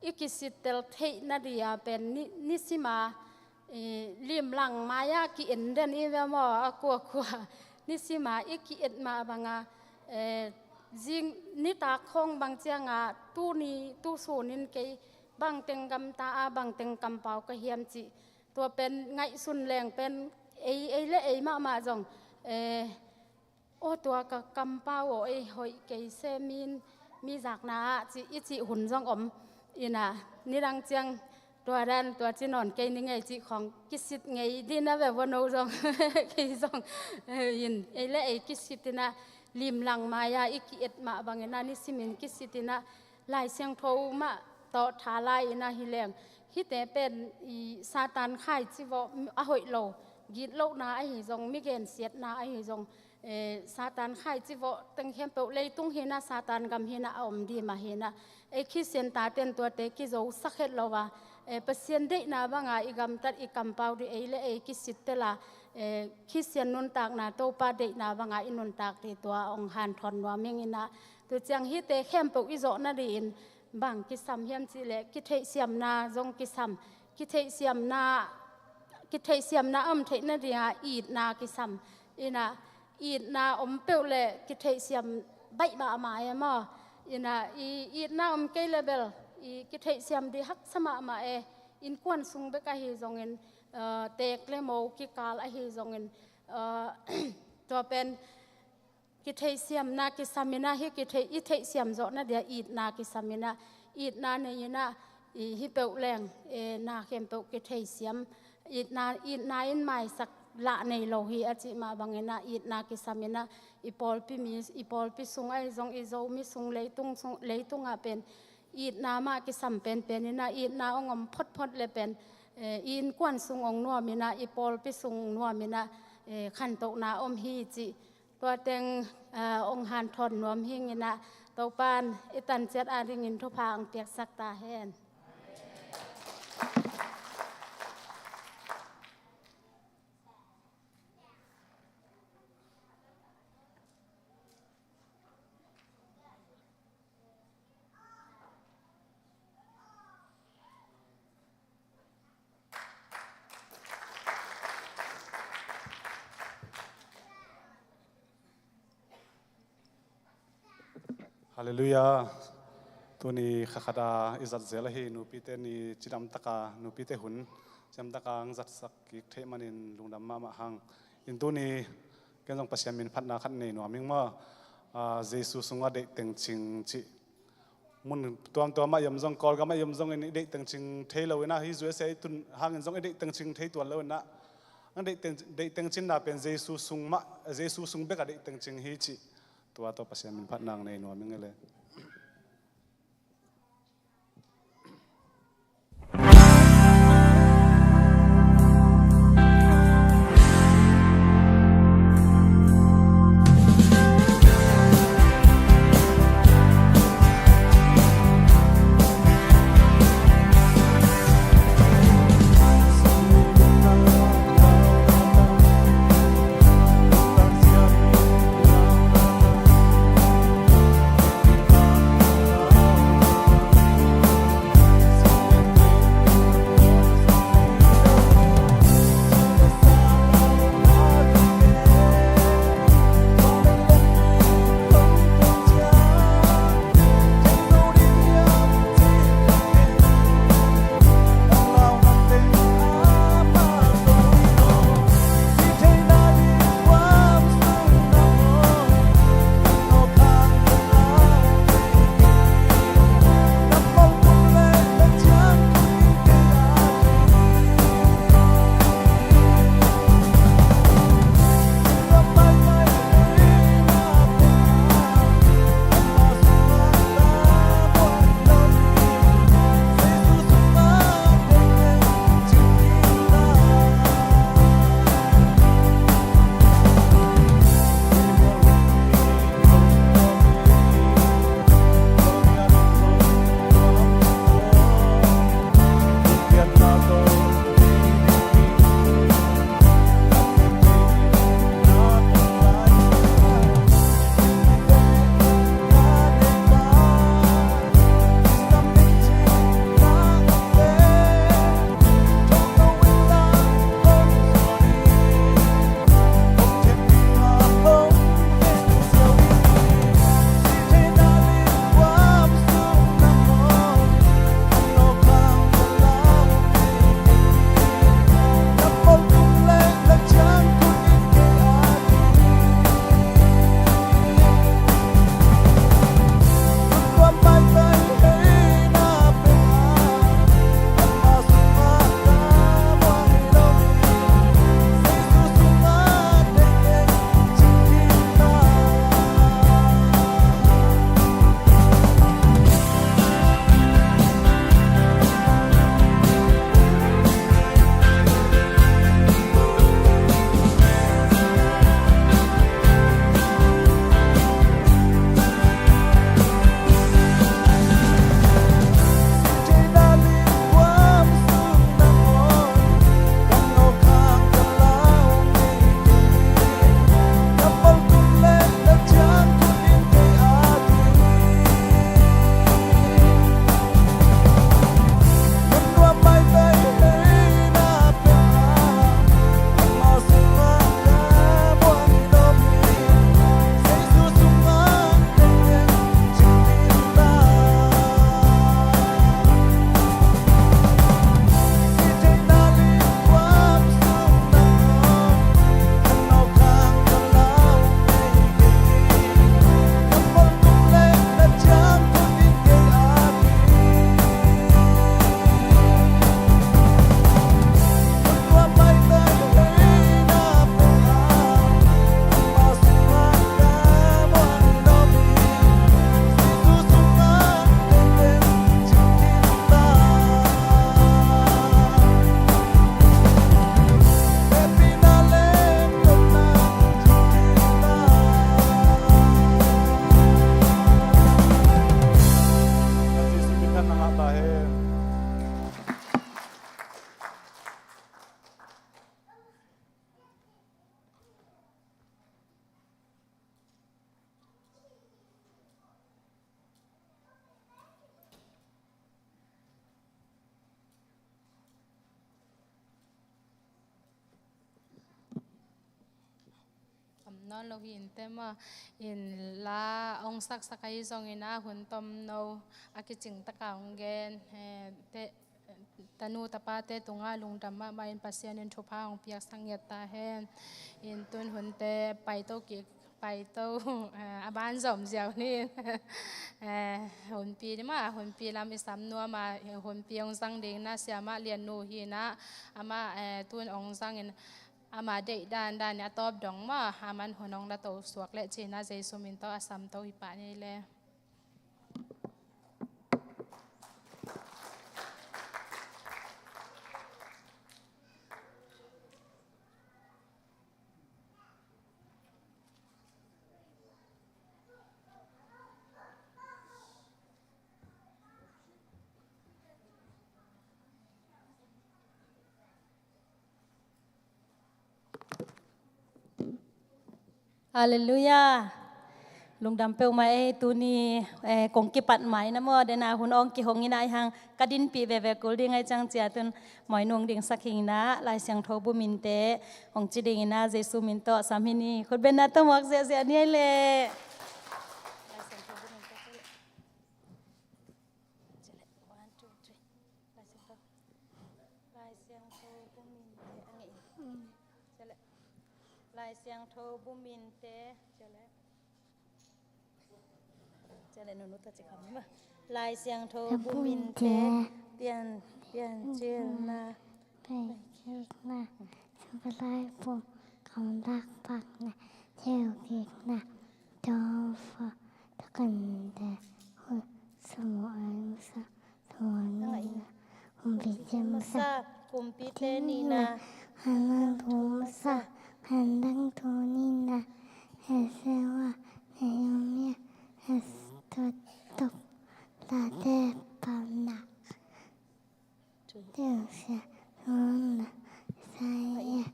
i kisittel theih nadih a pen ni, nisim a, i, limlang mai-ah ki-en den i ve maw, a kuakua. Nisim a i ki-et mah banga, eh, zing nitak khawng bang cianga tuni, tusunin kei bangteng gamta a, bangteng kampau ka hiam cih. Tua pen ngaihsun leng pen ei, ei le ei mahmah zong, eh, aw, tua ka kampau aw, ei hoih kei se, min, mi zakna ah cih, i cih hun zong om. Inah nidang ciang tua dan, tua ci nawn kei ni ngei cih khawng kisit ngei dih na ve vo no zong. Kei zong, eh, in, ei le ei kisit inah limlang mai-ah i ki-et mah bang inah nisimin kisit inah Lai Siangtho mah tawh tha lai inah hi leng, hihte pen i Satan khaici vawh, a hoih lo, gitlohna ahi zong, mi gensiatna ahi zong, eh, Satan khaici vawh teng khempeuh, leitung hi inah, Satan gam hi inah a om dih mah hi inah, ei Khristian taten tuate kizosak het lo a, eh, Pasian deihna banga i gamtat i kampau dih, ei le ei kisittel a, eh, Khristian nuntakna Topa deihna banga i nuntak dih tua ong hanthawn nuam ing inah. Tua ciang hihte khempeuh i zawh nadih in bang kisam hiam cih leh, kitheihsiamna zong kisam. Kitheihsiamna, kitheihsiamna om theih nadinga itna kisam. Inah itna om peuh leh kitheihsiam baih mahmah e maw. Inah i itna om kei le bel i kitheihsiam dih haksa mahmah e. Innkuan sung bek ahi zongin, eh, teek le mo kikal ahi zongin, eh, tua pen kitheihsiamna kisam inah, hih kitheih, i theihsiam zawh nadia itna kisam inah, itna nei inah, i hih peuh leng, eh, na khempeuh kitheihsiam, itna, itna in maisak lah nei lo hi a cih mah bang inah, itna kisam inah, i pawlpi mi, i pawlpi sung ahi zong, i Zomi sung, leitung sung, leitungah pen itna mah kisam penpen inah, itna ong om photphot le pen, eh, i innkuan sung ong nuam inah, i pawlpi sung nuam inah, eh, khantohna om hi cih tua teng, eh, ong hanthawn nuam hing inah, Topan i tanciat adingin thupha ong piaksak ta hen. Halleluiah. Tuni kha khat a i zat zel ahi nupite ni cidam taka nupite hun cidam taka ang zatsak kik theih manin lungdam mahmah hang. In tuni ken zong Pasian min phatna khat nei nuam ing maw? Ah, Jesu sungah deih tengcing cih mun tuamtuam ah i om zong, Kawlgam ah i om zong in i deih tengcing thei lo in ah, hih U S A i tun hangin zong i deih tengcing thei tuan lo in ah, ang deih teng, deih tengcinna pen Jesu sung mah, Jesu sung bek a deih tengcing hi cih tua tawh Pasian min phatna ang nei nuam ing e le. Lo hi inteh maw, in la hong saksak ahi zongin a hun tomno a kicing taka hong gen, eh, te, tanu tapate tungah lungdam mahmah in Pasian in thupha hong piaksak ngiat ta hen. In tun hunte paito kik, paito, eh, a ban zom ziau ni. Eh, hunpi ni maw, hunpi lam i sam nuam a, hunpi hong zang ding na siamah Lian nu hi na, amah, eh, tun hong zangin, ama deih dandan a tawp dong maw, aman hun hong la to suak leh cihna Jesu min tawh a samto hi pah ni le. Halleluiah. Lungdam peuhmah ei, tuni, eh, kong kipat mai na maw, dena hun hong kihong ina i hang ka dinpih veve kul ding ai ciang cia tun mawi nung ding sak hing na, Lai Siangtho bu minte hong ci ding ina Jesu min tawh sam hi ni. Khutbenna tawh muak ziahziah ni ai leh. Lai Siangtho bu minte a ngeih. Lai Siangtho bu minte. Lai Siangtho bu minte. Pian, piancilna. Piancilna. Sangka Lai bu kamlak pakna. Theukikna. Tofa. Takante. Hu. Samuel masa. Samuel masa. Kumpi te masa. Kumpite nihna. Khandang thu masa. Khandang thu nihna. Ezra, Nehemiah, Esther, Tate Pamnak. Tusia, Hosea, Isaiah,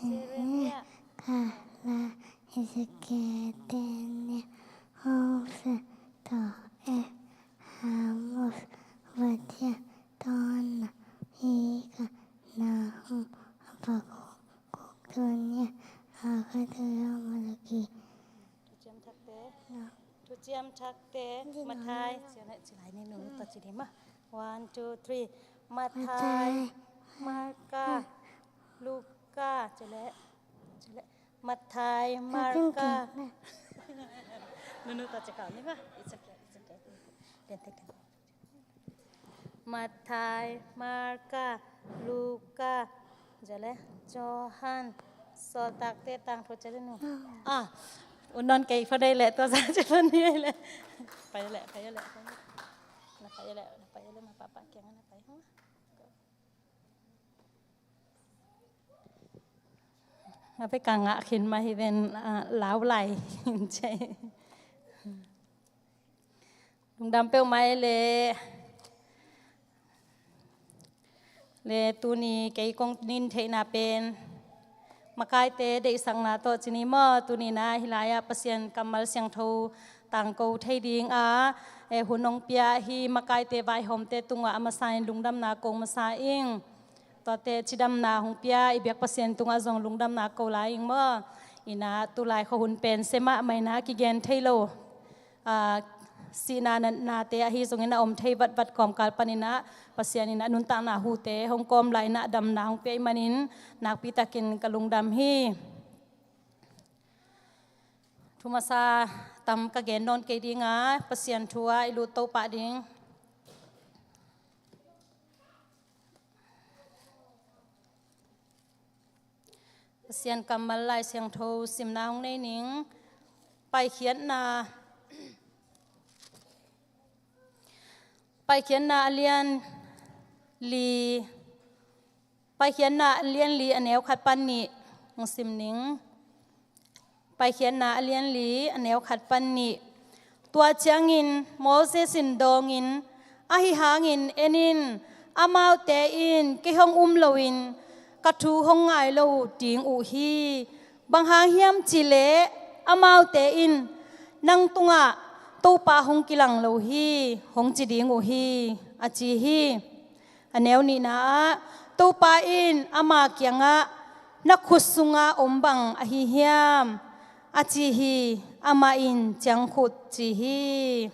Nehemiah, Kala, Ezekiel, Daniel, Hosea, Joel, Amos, Obadiah, Jonah, Micah, Nahum, Habakkuk, Jeremiah, Habakkuk, Malachi. Thuciam Thakte. Thuciam Thakte. Mathai. Ci lai ni, nunu tawh ci ding maw. One, two, three. Mathai, Marka, Luka. Ci leh. Ci leh. Mathai, Marka. Nunu tawh ci kau ni maw. It's okay, it's okay. Ten, ten, ten. Mathai, Marka, Luka, ci leh, Johan, Sawltakte Tangthu ci leh nu. Ah, un non kei pha dei leh, tua za ci pha ni leh. Pai leh, pai leh, pai leh. Na pai leh, na pai leh, ma papa kiang na pai hang. A pe ka ngah khin mah hi ven, ah, lau lai. Lungdam peuhmah e le. Le tuni kei kong nin theihna pen makaite deihsakna tawh ci ni maw, tuni na hih lai-ah Pasian kammal siangtho tangko thei ding a, e, hun hong pia hi makaite vaihawmte tungah a masa in lungdamna kong masa ing. Tuate cidamna hong pia i biak Pasian tungah zong lungdamna ko lai ing maw. Ina tulai khuahun pen semah maina kigen thei lo. Ah, sihna natnate ahi zongin a om thei vatvat kawmkal paninah Pasian inah nuntakna hute hong kawm lai inah damna hong pia ih manin nakpitakin ka lungdam hi. Thu masa tam ka gen nawn kei dinga Pasian thu ah i lut to pah ding. Pasian kammal Lai Siangtho simna hong nei ning. Paikhiatna, Paikhiatna a lian li, Paikhiatna a lian li a neu khat pan nih hong sim ning. Paikhiatna a lian li a neu khat pan nih. Tua ciangin Moses in dawngin, ahi hangin en in, amaute in kei hong um loin ka thu hong ngai lo ding uh hi. Bang hang hiam cihleh amaute in nang tungah Topa hong kilang lo hi, hong ci ding uh hi, a ci hi. A neu nihna ah, Topa in ama kiangah, na khut sunga om bang ahi hiam? a ci hi, amah in ciangkhut ci hi.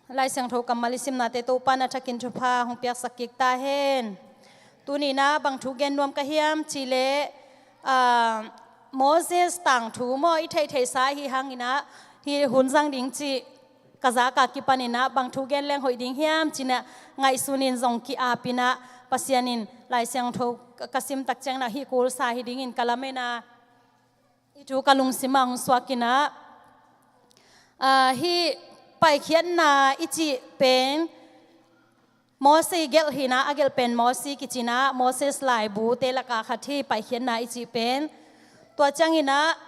Lai Siangtho kammal i simnate Topa in a thakin thupha hong piaksak kik ta hen. Tuni-in ah bang thu gen nuam ka hiam cih leh, ah, Moses tangthu maw i theihtheihsa ahi hangin ah hih hun zang ding cih ka zak a kipanin ah bang thu gen leng hoih ding hiam ci-in ah ngaihsunin zong ki-apin ah Pasian in Lai Siangtho ka, ka sim tak ciangin ah hih kulsa hi dingin ka lamen a, hih thu ka lungsim ah hong suakin ah, ah, hih Paikhiatna i cih pen Moses gelh hi-in ah, a gelh pen Moses kici-in ah, Moses laibute lak a khat hi Paikhiatna i cih pen. Tua ciangin ah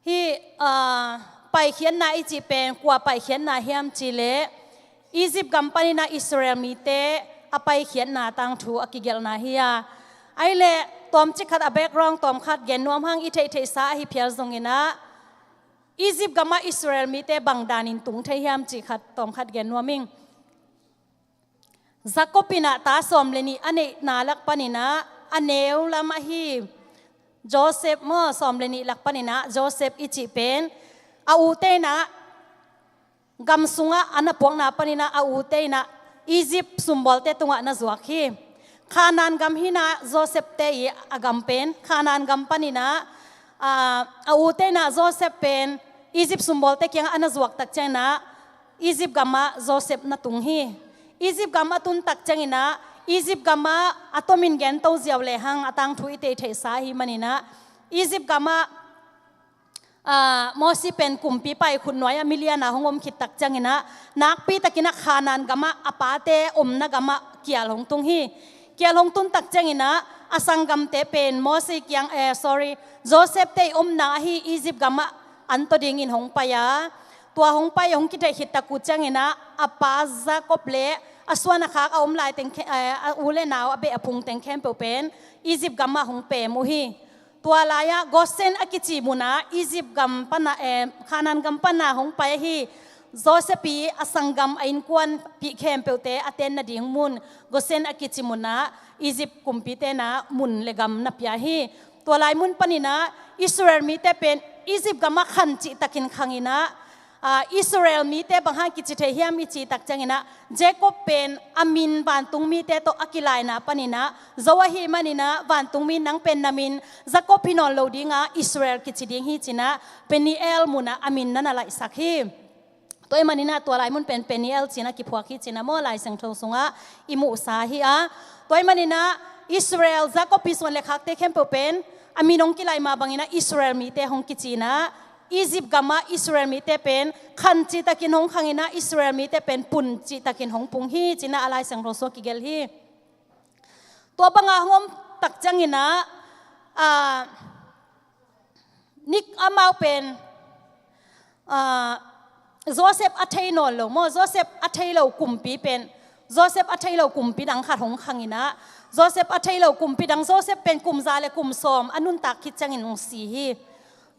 hih, ah, Paikhiatna i cih pen kua paikhiatna hiam cih leh Egypt gam panin ah Israel mite a paikhiatna tangthu a kigelhna hi a. Ahih leh tawmcik khat a background tawmkhat gen nuam hang, i theihtheihsa ahi phial zongin ah Egypt gam ah Israel mite bang danin tung thei hiam cih khat tawmkhat gen nuam ing. Jacob in ah ta sawm le nih a neihna lak panin ah a neu lam ahi Joseph maw, sawm le nih lak panin ah Joseph i cih pen a ute in ah gam sungah a na puakna panin ah a ute in ah Egypt sumbawlte tungah na zuak hi. Khanaan gam hi-in ah Joseph-te i a gam pen, Khanaan gam panin ah, ah, a ute in ah Joseph pen Egypt sumbawlte kiangah a na zuak tak ciangin ah Egypt gam ah Joseph na tung hi. Egypt gam a tun tak ciangin ah Egypt gam ah a tomin gen to ziau lehang a tangthu i theihtheihsa ahih manin ah Egypt gam ah, ah, Moses pen kumpipa i khutnuai ah milian a hong om khit tak ciangin ah nakpi takin ah Khanaan gam ah a pate omna gam ah kial hong tung hi. Kial hong tun tak ciangin ah a sanggamte pen Moses kiang, eh, sorry, Joseph-te i omna ahi Egypt gam ah an tawh dingin hong pai a, tua hong pai hong kitheih khit tak uh ciangin ah a pa Jacob le a suan a khak a om lai teng khe-, eh, a u le nau a beh a phung teng khempeuh pen Egypt gam ah hong pem uh hi. Tua lai-ah Goshen a kici mun ah Egypt gam pan ah, eh, Khanaan gam pan ah hong pai ahi Joseph i a sanggam a innkuanpih khempeuhte a tenna ding mun Goshen a kici mun ah Egypt kumpite in ah mun le gam na pia hi. Tua lai mun panin ah Israel mite pen Egypt gam ah khan cihtakin khangin ah, ah, Israel mite bang hang kici thei hiam i cih tak ciangin ah Jacob pen a min vantung mite tawh a kilaina panin ah zo ahih manin ah vantung mi nang pen na min Jacob hi nawn lo ding a Israel kici ding hi ci-in ah Peniel mun ah a min na na laihsak hi. Tua ahih manin ah tua lai mun pen Peniel ci-in ah kiphuak hi ci-in ah maw Lai Siangtho sungah i muhsa hi a. Tua ahih manin ah Israel, Jacob i suan le khakte khempeuh pen a min hong kilaih mah bangin ah Israel mite hong kici-in ah Egypt gam ah Israel mite pen khan cihtakin hong khangin ah Israel mite pen pun cihtakin hong pung hi ci-in ah a Lai Siangtho sungah kigelh hi. Tua bang a hong om tak ciangin ah, ah, nik amau pen, ah, Joseph a thei nawn lo maw, Joseph a thei lo kumpi pen, Joseph a thei lo kumpi dang khat hong khangin ah, Joseph a thei lo kumpi dang, Joseph pen kum za le kum sawm a nuntak khit ciangin hong si hi.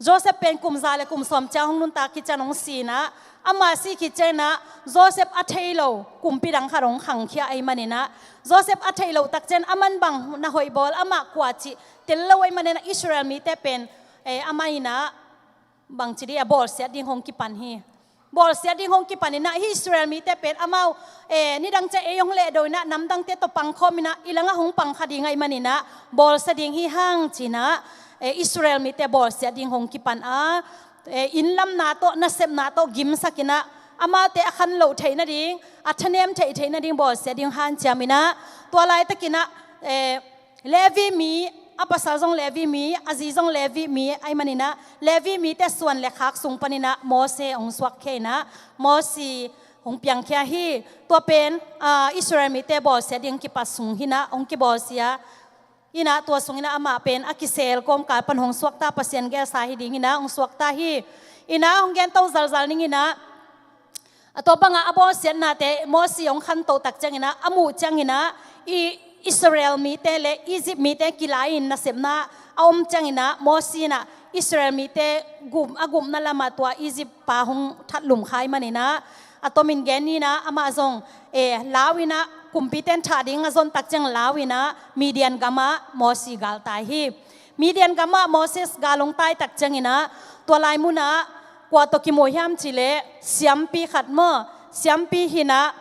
Joseph pen kum za le kum sawm ciang hong nuntak khit ciang hong si-in ah, amah si khit ciangin ah Joseph a thei lo kumpi dang khat hong khangkhia ahih manin ah, Joseph a theih loh tak ciang aman bang na hoih bawl, amah kua cih tel lo ahih manin ah Israel mite pen, eh, amah in ah bangci dih a bawlsiat ding hong kipan hi. Bawlsiat ding hong kipan in ah hih Israel mite pen amau, eh, nidang ciang ei hong lehdo in ah namdangte tawh pangkhawm in ah i langah hong pangkha ding ahih manin ah bawlsia ding hi hang ci-in ah, eh, Israel mite bawlsiat ding hong kipan a, eh, innlamna tawh nasepna tawh gimsak in ah amaute a khan loh theih nading, a thanem theih theih nading bawlsiat ding hanciam in ah tua laitakin ah, eh, Levi mi, a pasal zong Levi mi, a zi zong Levi mi ahih manin ah Levi mite suan le khak sung panin ah Moses hong suakkhia in ah Moses hong piangkhia hi. Tua pen, ah, Israel mite bawlsiat ding kipat sung hi-in ah hong kibawlsia in ah tua sungin ah amah pen a kisel kawmkal pan hong suakta, Pasian gelsa hi dingin ah hong suakta hi. In ah hong gento zalzal ning in ah, a tua bangah a bawlsiatnate Moses hong khantoh tak ciangin ah, a muh ciangin ah, i Israel mite le Egypt mite kilai-in nasepna a om ciangin ah, Moses in ah Israel mite gum, a gupna lamah tua Egypt pa hong thatlum kha ahih manin ah, a tomin gen in ah, amah zong, eh, lau in ah, kumpite in thah ding a zon tak ciang lau in ah Midian gamah Moses galtai hi. Midian gamah Moses gal hong taitak cianginah tua lai munah kua tawh kimu hiam cileh siampi khat maw, siampi hinah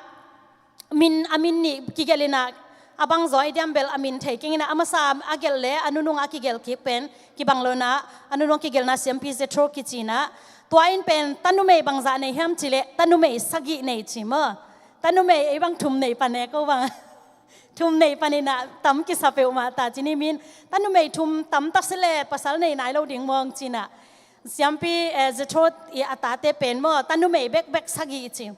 min, a min nih kigelhinah a bang zaw i diam bel a min thei kenginah a masa a gelh le a nunung a kigelh kik pen kibang lonah a nunung kigelhna siampi Jethro kicinah tua in pen tanumei bangzah nei hiam cileh tanumei sagih nei ci maw. Tanumei ei bang thum nei pan e ko bang. Thum nei paninah tam kisa peuhmah ta cini min tanumei thum tam taksi le pasal nei nai lo ding mawng cinah. Siampi eh, Jethro i a tate pen maw tanumei bekbek sagih ci.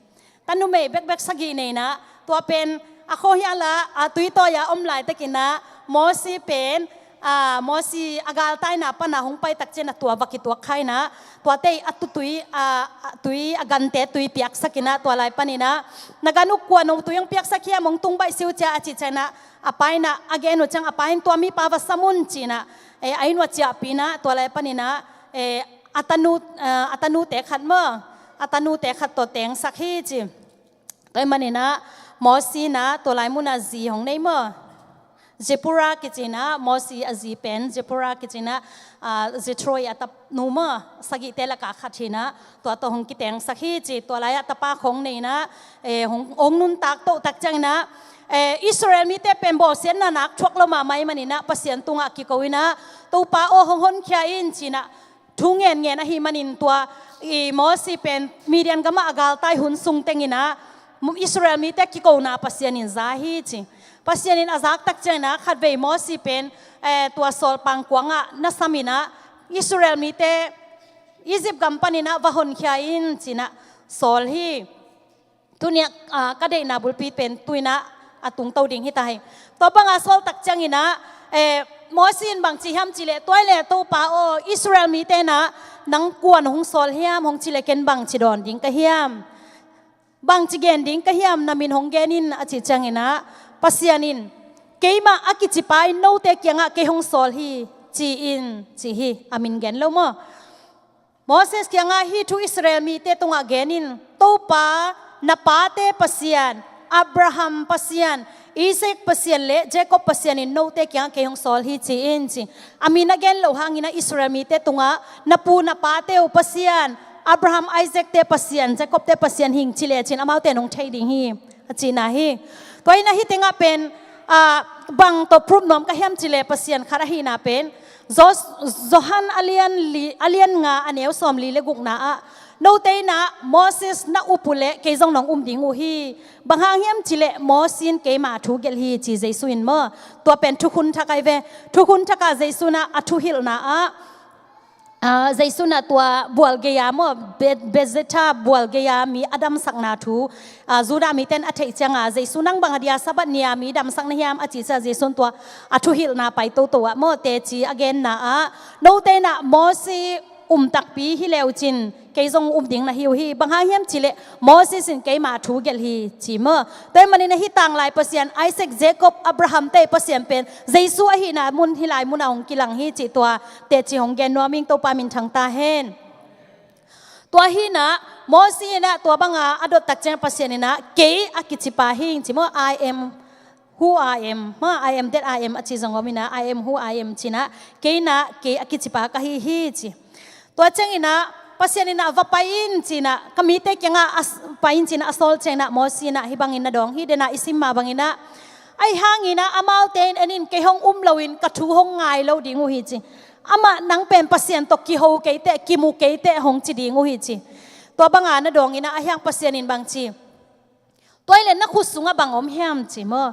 Tanumei bekbek sagih neinah tua pen a khuahiala a tuitawi-a om laitakinah Mosi pen a, Mosi a galtaina pana hong paitak cianah tua va kituak khainah tuate a tutui a, a tui a gante tui piaksakinah tua lai paninah na gan uh kua no tui hong piaksak hiam hong tung baih siu cia a cih cianah a pa inah a gen uh ciang a pa in tua mipa va sam un cinah eh, a inn uh a ciahpinah tua lai paninah eh, a tanu, eh, a tanute khat maw a tanute khat tawh tengsak hi ci. Tua hih maninah Mosi inah tua lai munah zi hong nei maw. Zipporah kicinah Mosi a zi pen Zipporah kicinah ah, Jethro i a tanu maw sagihte lakah khat hinah tua tawh hong kitengsak hi ci. Tua lai-ah tapa khong neinah eh, hong, hong nuntak tohtak cianginah eh, Israel mite pen bawlsiatna nak thuak lo mahmah ih maninah Pasian tungah kiko inah Topa aw hong honkhia in cinah thu ngenngen ahih manin tua i Mosi pen Midian gamah a galtai hun sung tenginah Israel mite kikona Pasian in za hi ci. Pasian in a zaktak cianginah khatvei Mosi pen eh, tua sawlpang kuangah na saminah Israel mite Egypt gam paninah va honkhia in cinah sawl hi. Tuniah ah, ka deihna bulpi pen tuinah a tungto ding hita hi. Tua banga sawltak cianginah eh, Mosi in bangci hiam cileh tuai le Topa aw Israel mite inah nang kuan hong sawl hiam hong cileh ken bangci dawn ding ka hiam? Bangci gen ding ka hiam na min hong gen in a cih cianginah Pasian in keimah a kicipa in note kiangah kei hong sawl hi ci in ci hi a min gen lo maw. Moses kiangah hih thu Israel mite tungah gen in Topa na pate Pasian Abraham Pasian Isaac Pasian le Jacob Pasian in note kiangah kei hong sawl hi ci in ci. A min a gen loh hanginah Israel mite tungah na pu na pate uh Pasian Abraham Isaac te Pasian Jacob te Pasian hing ci lecin amaute nong thei ding hi a cihna hi. Tua inah hih tengah pen ah, bang tawh proof nuam ka hiam cileh Pasian khat ahihna pen Johan a lian nga a neu sawmli le gukna ah note inah Moses na up uhleh kei zong nong um ding uh hi. Bang hang hiam cileh Moses in keima thu gelh hi ci Jesu in maw. Tua pen thukhun thak ahi ve. Thukhun thakah Jesu inah a thuhilhna ah Ah, Jesu inah tua bual gei-a maw Bethzatha bual gei-a mi a damsakna thu ah, Judah mite in a theih cianga Jesu nang bang a dia Sabbath ni-a mi damsak na hiam a cih ciah Jesu in tua a thuhilhna pai toto ah maw teci a genna ah note inah Moses um takpi hi leucin kei zong um ding na hi uh hi. Bang hang hiam cileh Moses in keima thu gelh hi ci maw. Tua hih manin ahi tanglai Pasian Isaac Jacob Abraham te Pasian pen Jesu ahihna mun hih lai munah hong kilang hi cih tua teci hong gen nuam ing Topa minthang ta hen. Tua hinah Moses inah tua banga a dottak ciang Pasian inah kei a kicipa hi ing ci maw I am who I am maw I am that I am a ci zong om inah I am who I am cinah kei inah kei a kicipa ka hi hi ci. Tua cianginah Pasian inah va pai in cinah ka mite kiangah a pai in cinah a sawl cianginah Moses inah hih bangin na dawng hi denah i sim mah banginah ahi hanginah amaute in en in kei hong um loin ka thu hong ngai lo ding uh hi ci. Amah nang pen Pasian tawh kiho keiteh kimu keiteh hong ci ding uh hi ci. Tua banga na dawnginah ahi hang Pasian in bang ci. Tua hileh na khut sungah bang om hiam ci maw.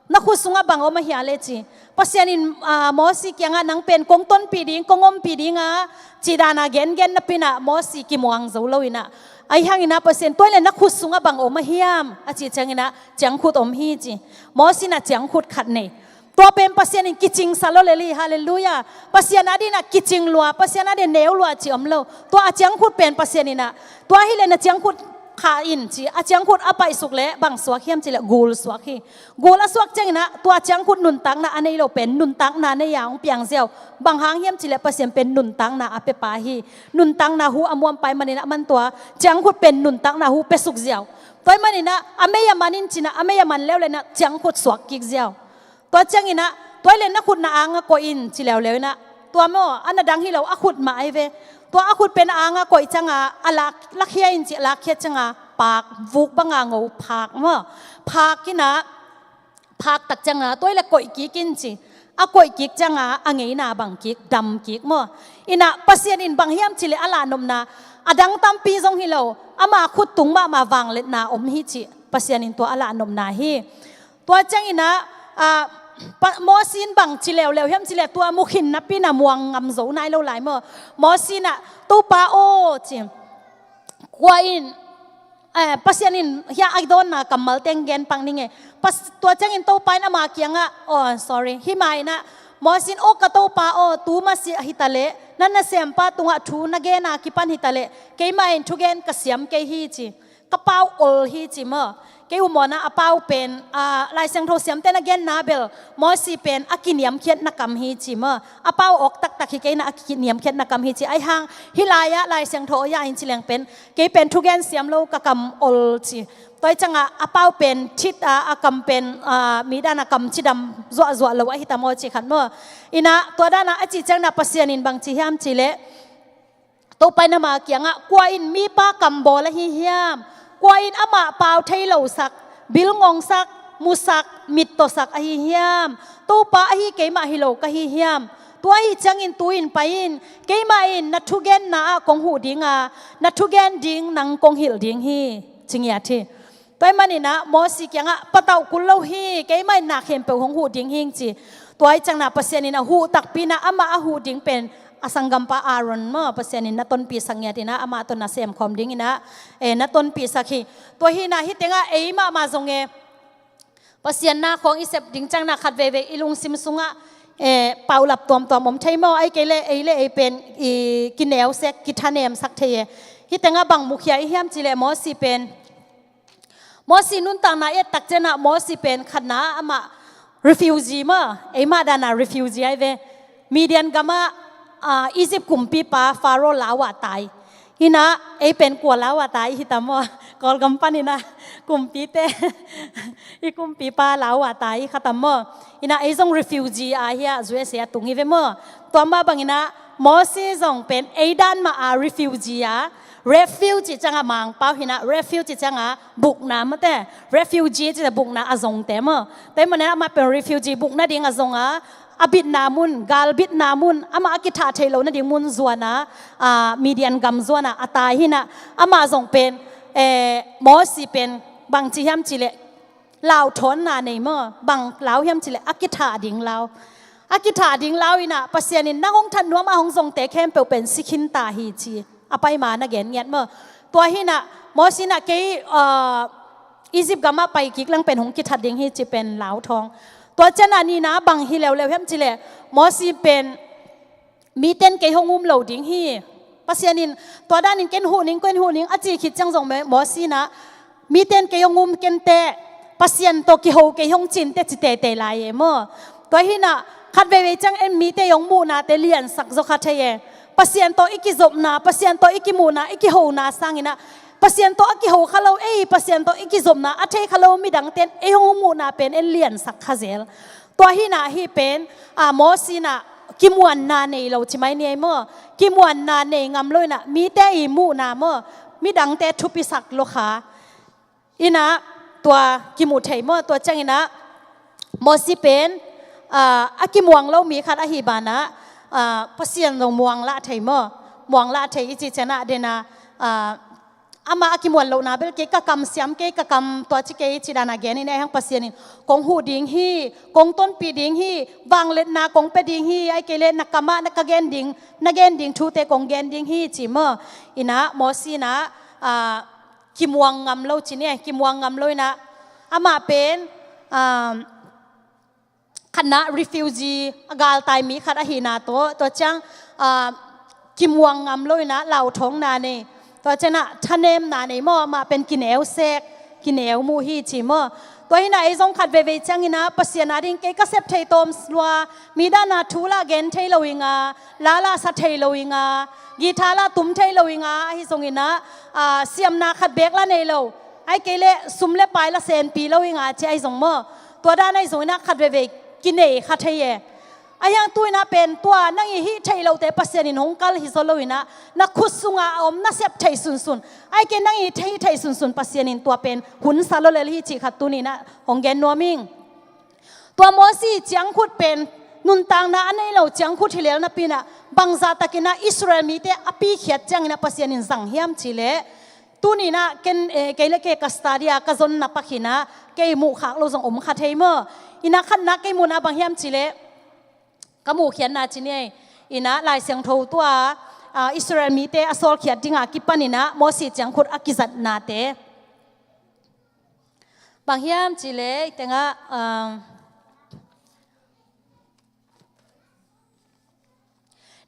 Na khut sungah bang om ahia le ci. Pasian in ah, Moses kiangah nang pen kong tonpih ding kong ompih dinga cih dana gengen napinah Moses kimuang zo loinah ahi hanginah Pasian tua hileh na khut sungah bang om ahiam a cih cianginah ciangkhut om hi ci. Moses inah ciangkhut khat nei. Tua pen Pasian in kicingsa lo lel hi. Halleluiah. Pasian adinah kicing lua Pasian adin neu lua ci om lo. Tua a ciangkhut pen Pasian inah tua hileh na ciangkhut khah in ci a ciangkhut a paihsuk leh bang suak hiam cileh gul suak hi. Gul a suak cianginah tua ciangkhut nuntakna a nei lo pen nuntakna nei-a hong piang ziau. Bang hang hiam cileh Pasian pen nuntakna a piapa hi. Nuntakna hu a muampai maninah man tua ciangkhut pen nuntakna hu piasuk ziau. Tua hih maninah a mei a man in cinah a mei a man leulenah ciangkhut suak kik ziau. Tua cianginah tua hileh na khut na angah koih in ci leuleu inah Tua maw, a na dang hi lo, a khut mah ahi ve. Tua a khut pen a anga koih cianga a lak, lakhia in ci, a lakkhia cianga paak, vuk banga ngo, phaak maw. Phaak inah, phaak tak cianga tua i le koih kik in ci. A koih kik cianga a ngeina bang kik, dam kik maw. Inah Pasian in bang hiam ci le a lahnopna, a dang tampi zong hi lo, ama khut tung mahmah vangliatna om hi ci. Pasian in tua a lahnopna hi. Tua cianginah, ah, pa, Mosi in bang ci leuleu hiam ci le, tua mukhin napi na muang ngam zo nai lo lai maw. Mosi inah, Topa aw ci. Kua in, eh, Pasian in hiah a dawnna kammal teng gen pang ning e. Pas, tua ciangin Topa in ama kiangah, oh, sorry, hima inah, Mosi in, aw ka Topa aw, tu masiah hitaleh, na nasempa tungah thu na gena kipan hitaleh, keimah in thugen ka siam kei hi ci. Ka pau ol hi ci maw. Kei umawna a pau pen, ah, Lai Siangtho siamte na genna bel, Mosi pen a kiniamkhiatna kam hi ci maw. A pau awk taktak hi kei inah a kiniamkhiatna kam hi ci. Ahi hang, hih lai-ah Lai Siangtho a ya in ci leng pen, kei pen thugen siam lo ka kam ol ci. Tua i ciangah a pau pen thit a, a kam pen, ah, mi dana kam cidam zuahzuah lo ahi ta maw ci khat maw. Inah tua dana a cih ciangna Pasian in bang ci hiam ci le, Topa in ama kiangah, kua in mipa kam bawl ahi hiam? Kua in amah pau thei lo sak, bilngong sak, musak, mittaw sak ahi hiam? Topa ahi keimah hi lo ka hi hiam? Tua ahi ciangin tu-in pai in, keimah in na thugenna ah kong huh dinga, na thugen ding nang kong hilh ding hi, ci ngiat hi. Tua ahih maninah Mosi kiangah, patauh kul lo hi, keimah in na khempeuh hong huh ding hing ci. Tua ahih ciangna Pasian in a huh takpi inah amah a huh ding pen a sanggampa Aaron maw, Pasian in na tonpihsak ngiat inah amah tawh na semkhawm dinginah, eh, na tonpihsak hi. Tua hinah hih tengah ei mahmah zong e, Pasian na khawng i sep ding ciangna khat veivei i lungsim sungah, eh, paulap tuamtuam om thei maw, ahih kei le ei le ei pen i kineusek, kithanemsak thei e. Hih tengah bang mukhia i hiam ci le Mosi pen Mosi nuntakna i et tak ciangah Mosi pen khatna amah refugee maw, eimah dana refugee ahi ve. Midian gamah, ah, Egypt kumpipa Pharaoh lau ah tai. Hinah ei pen kua lau ah tai hi tam maw? Kawlgam paninah kumpite, i kumpipa lau ah tai hi kha tam maw? Hinah ei zong refugee a hiah U S A a tung hi ve maw? Tua mah banginah Mosi zong pen ei dan mah a refugee a, refuge ciangah Mangpau hinah, refuge ciangah bukna mate, refugee ciangah bukna a zongte maw. Tua ahih manin amah pen refugee bukna ding a zonga, a bitna mun, galbitna mun, amah a kithah theih loh nading mun zuana, a, Midian gam zuana a tai hinah, amah zong pen, eh, Mosi pen bangci hiam ci le, lauthawnna nei maw, bang lau hiam ci le, a kithah ding lau. A kithah ding lau inah Pasian in nang hong that nuam a hong zongte khempeuh pen si khin ta hi ci. A pai ma na gen ngiat maw. Tua hinah Mosi inah kei, ah, Egypt gamah pai kik leng pen hong kithat ding hi ci pen lauthawng. Tua ciangah nihna bang hi leuleu hiam ci le, Mosi pen miten kei hong um lo ding hi. Pasian in tua danin ken huh ning, ken huh ning a cih khit ciang zong Mo-, Mosi inah miten kei hong um kenteh, Pasian tawh kiho kei hong cinteh ci teitei lai e maw. Tua hinah khat veivei ciang en mite i hong muhnate liansak zaw kha thei e. Pasian tawh i kizopna, Pasian tawh i kimuhna, i kihona sanginah Pasian tawh a kiho kha lo, ei, Pasian tawh i kizopna a thei kha lo midangte in ei hong muhna pen en liansak kha zel. Tua hinah hih pen, a, Mosi inah kimuanna nei lo ci mai ni ei maw. Kimuanna nei ngam lo inah mite i muhna maw, midangte thupisak lo kha. Inah tua kimu thei maw, tua cianginah Mosi pen, a, a kimuang lo mi khat ahi banah, a, Pasian zong muang lah thei maw. Muang lah thei i cih ciangah dena, a, amah a kimuan lohna bel kei ka kam siam, kei ka kam tua ci kei ci dana gen inah hang Pasian in kong huh ding hi, kong tonpih ding hi, vangliatna kong pia ding hi, ahih kei le na kamah na ka gen ding, na gen ding thute kong gen ding hi ci maw. Inah Mosi inah, a, kimuang ngam lo ci ni, kimuang ngam lo inah amah pen, a, khatna refugee, a galtai mi khat ahihna tawh, tua ciang, a, kimuang ngam lo inah lauthawngna nei. Tua ciangah thanemna nei maw, amah pen kineusek, kineu muh hi ci maw. Tua hinah ei zong khat veivei cianginah Pasian ading kei ka sep thei tawm lua, mi dana thu lah gen thei lo inga, la lah sa thei lo inga, guitar lah tum thei lo inga, ahi zonginah, a, siamna khat beek lah nei lo. Ahih kei le sum le pai lah senpi lo inga ci ahi zong maw. Tua dan ahi zonginah khat veivei kinei kha thei e. Ahi hang tu-in ah pen tua nang i hih theih lohte Pasian in hong kal hi zaw lo-in ah, na khut sungah a om na sep theih sunsun, ahih kei leh nang i hih theih sunsun Pasian in tua pen hun sa lo lel hi cih khat tuni-in ah hong gen nuam ing. Tua Mosi ciangkhut pen nuntakna a nei lo ciangkhut hi lel napi-in ah, bangzah takin ah Israel mite a pikhiat ciangin ah Pasian in zang hiam cih leh, tuni-in ah ken, eh, kei le kei ka study a ka zonna pakin ah kei muh khak lo zong om kha thei maw. In ah khatna kei muhna bang hiam cih leh, ka muhkhiatna ci ni ei. In ah Lai Siangtho tua, ah, Israel mite a sawlkhiat dingah kipanin ah Mosi ciangkhut a kizatnate bang hiam cih leh, i tengah, um,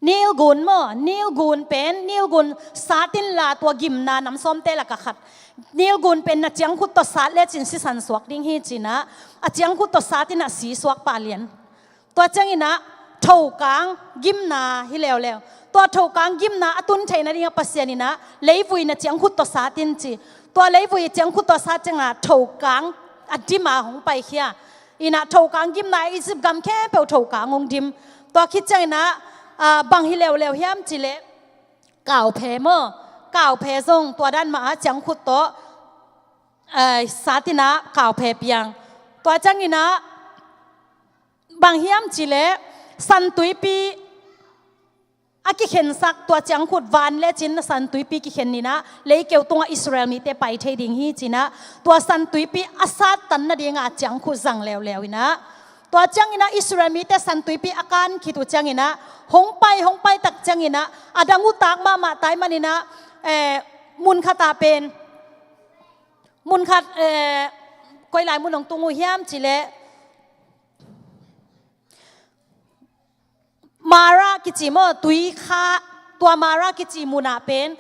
Nil gun maw, Nil gun pen, Nil gun sat inla tua gimna nam sawmte lakah khat. Nil gun pen na ciangkhut tawh sat lecin sisan suak ding hi ci-in ah, a ciangkhut tawh sat in ah si suak pah lian. Tua ciangin ah thokang gimna hi leuleu. Tua thokang gimna a tun theih nadingah Pasian in ah leivui na ciangkhut tawh sat in ci. Tua leivui ciangkhut tawh sat ciangin ah thokang a dim a hong paikhia. In ah thokang gimna, Egypt gam khempeuh thokang hong dim. Tua khit ciangin ah, ah, bang hi leuleu hiam cih leh, kauphe maw. Kauphe zong tua dan mah a ciangkhut tawh, ah, sat in ah kauphe piang. Tua ciangin ah bang hiam cih leh, San Tuipi a kikhensak, tua ciangkhut van lecin San Tuipi kikhen in ah, leikeu tungah Israel mite pai thei ding hi ci-in ah, tua San Tuipi a sattan nadingah ciangkhut zang leuleu in ah. Tua ciangin ah Israel mite San Tuipi a kan khit uh ciangin ah, hong pai, hong pai tak ciangin ah, a dang uh tak mahmah tai manin ah, eh, mun khat ah pen, mun khat, eh, koi lai mun hong tung uh hiam cih leh, Mara kici maw, tui kha, tua Mara kici mun ah pen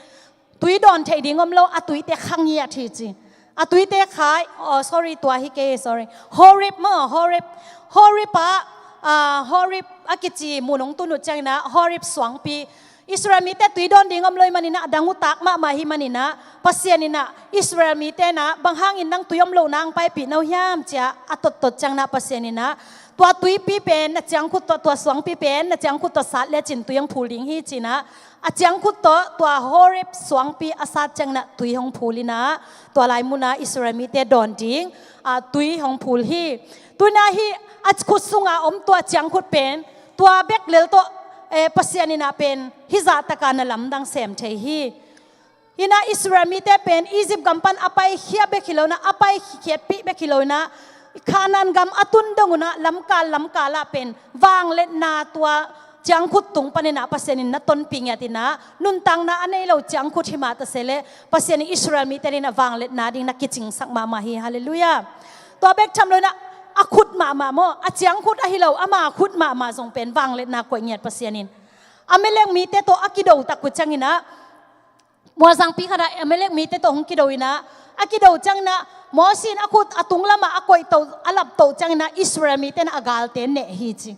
tui dawn theih ding om lo, a tuite kha ngiat hi ci. A tuite kha, oh, sorry, tua hi kei, sorry. Horeb maw, Horeb. Horeb ah, ah, Horeb a kici mun hong tun uh ciangin ah, Horeb suangpi. Israel mite tui dawn ding om lo ahih manin ah, a dang uh tak mahmah ahih manin ah, Pasian in ah Israel mite in ah, bang hangin nang tui om lo nang paipih na uh hiam ci-a a tottot ciangin ah Pasian in ah, tua tuipi pen na ciangkhut tawh, tua suangpi pen na ciangkhut tawh sat lecin tui hong phul ding hi ci-in ah, a ciangkhut tawh tua Horeb suangpi a sat ciangin ah tui hong phul in ah, tua lai mun ah Israel mite dawn ding, ah, tui hong phul hi. Tu-in ah hih a khut sungah om tua ciangkhut pen, tua bek lel tawh, eh, Pasian in ah pen hih zahtak a na lamdang sem thei hi. Hi-in ah Israel mite pen Egypt gam pan a paikhia bek hi lo-in ah, a paikhiatpih bek hi lo-in ah, Kanaan gam a tun dong un ah lamkal lamkal ah pen vangliatna tua ciangkhut tung panin ah Pasian in na tonpih ngiat in ah, nuntakna a nei lo ciangkhut hi mah ta se leh, Pasian in Israel mite adingin ah vangliatna ding na kicingsak mahmah hi. Halleluiah. Tua bek tham lo-in ah, a khut mahmah maw, a ciangkhut ahi lo, ama khut mahmah zong pen vangliatna koih ngiat Pasian in. Amalek mite tawh a kido tak uh ciangin ah, mualzangpi khat ah Amalek mite tawh hong kido in ah, a kido ciangin ah, Mosi in a khut a tung lamah a koih to, a lap to ciangin ah, Israel mite in ah a galte neh hi ci.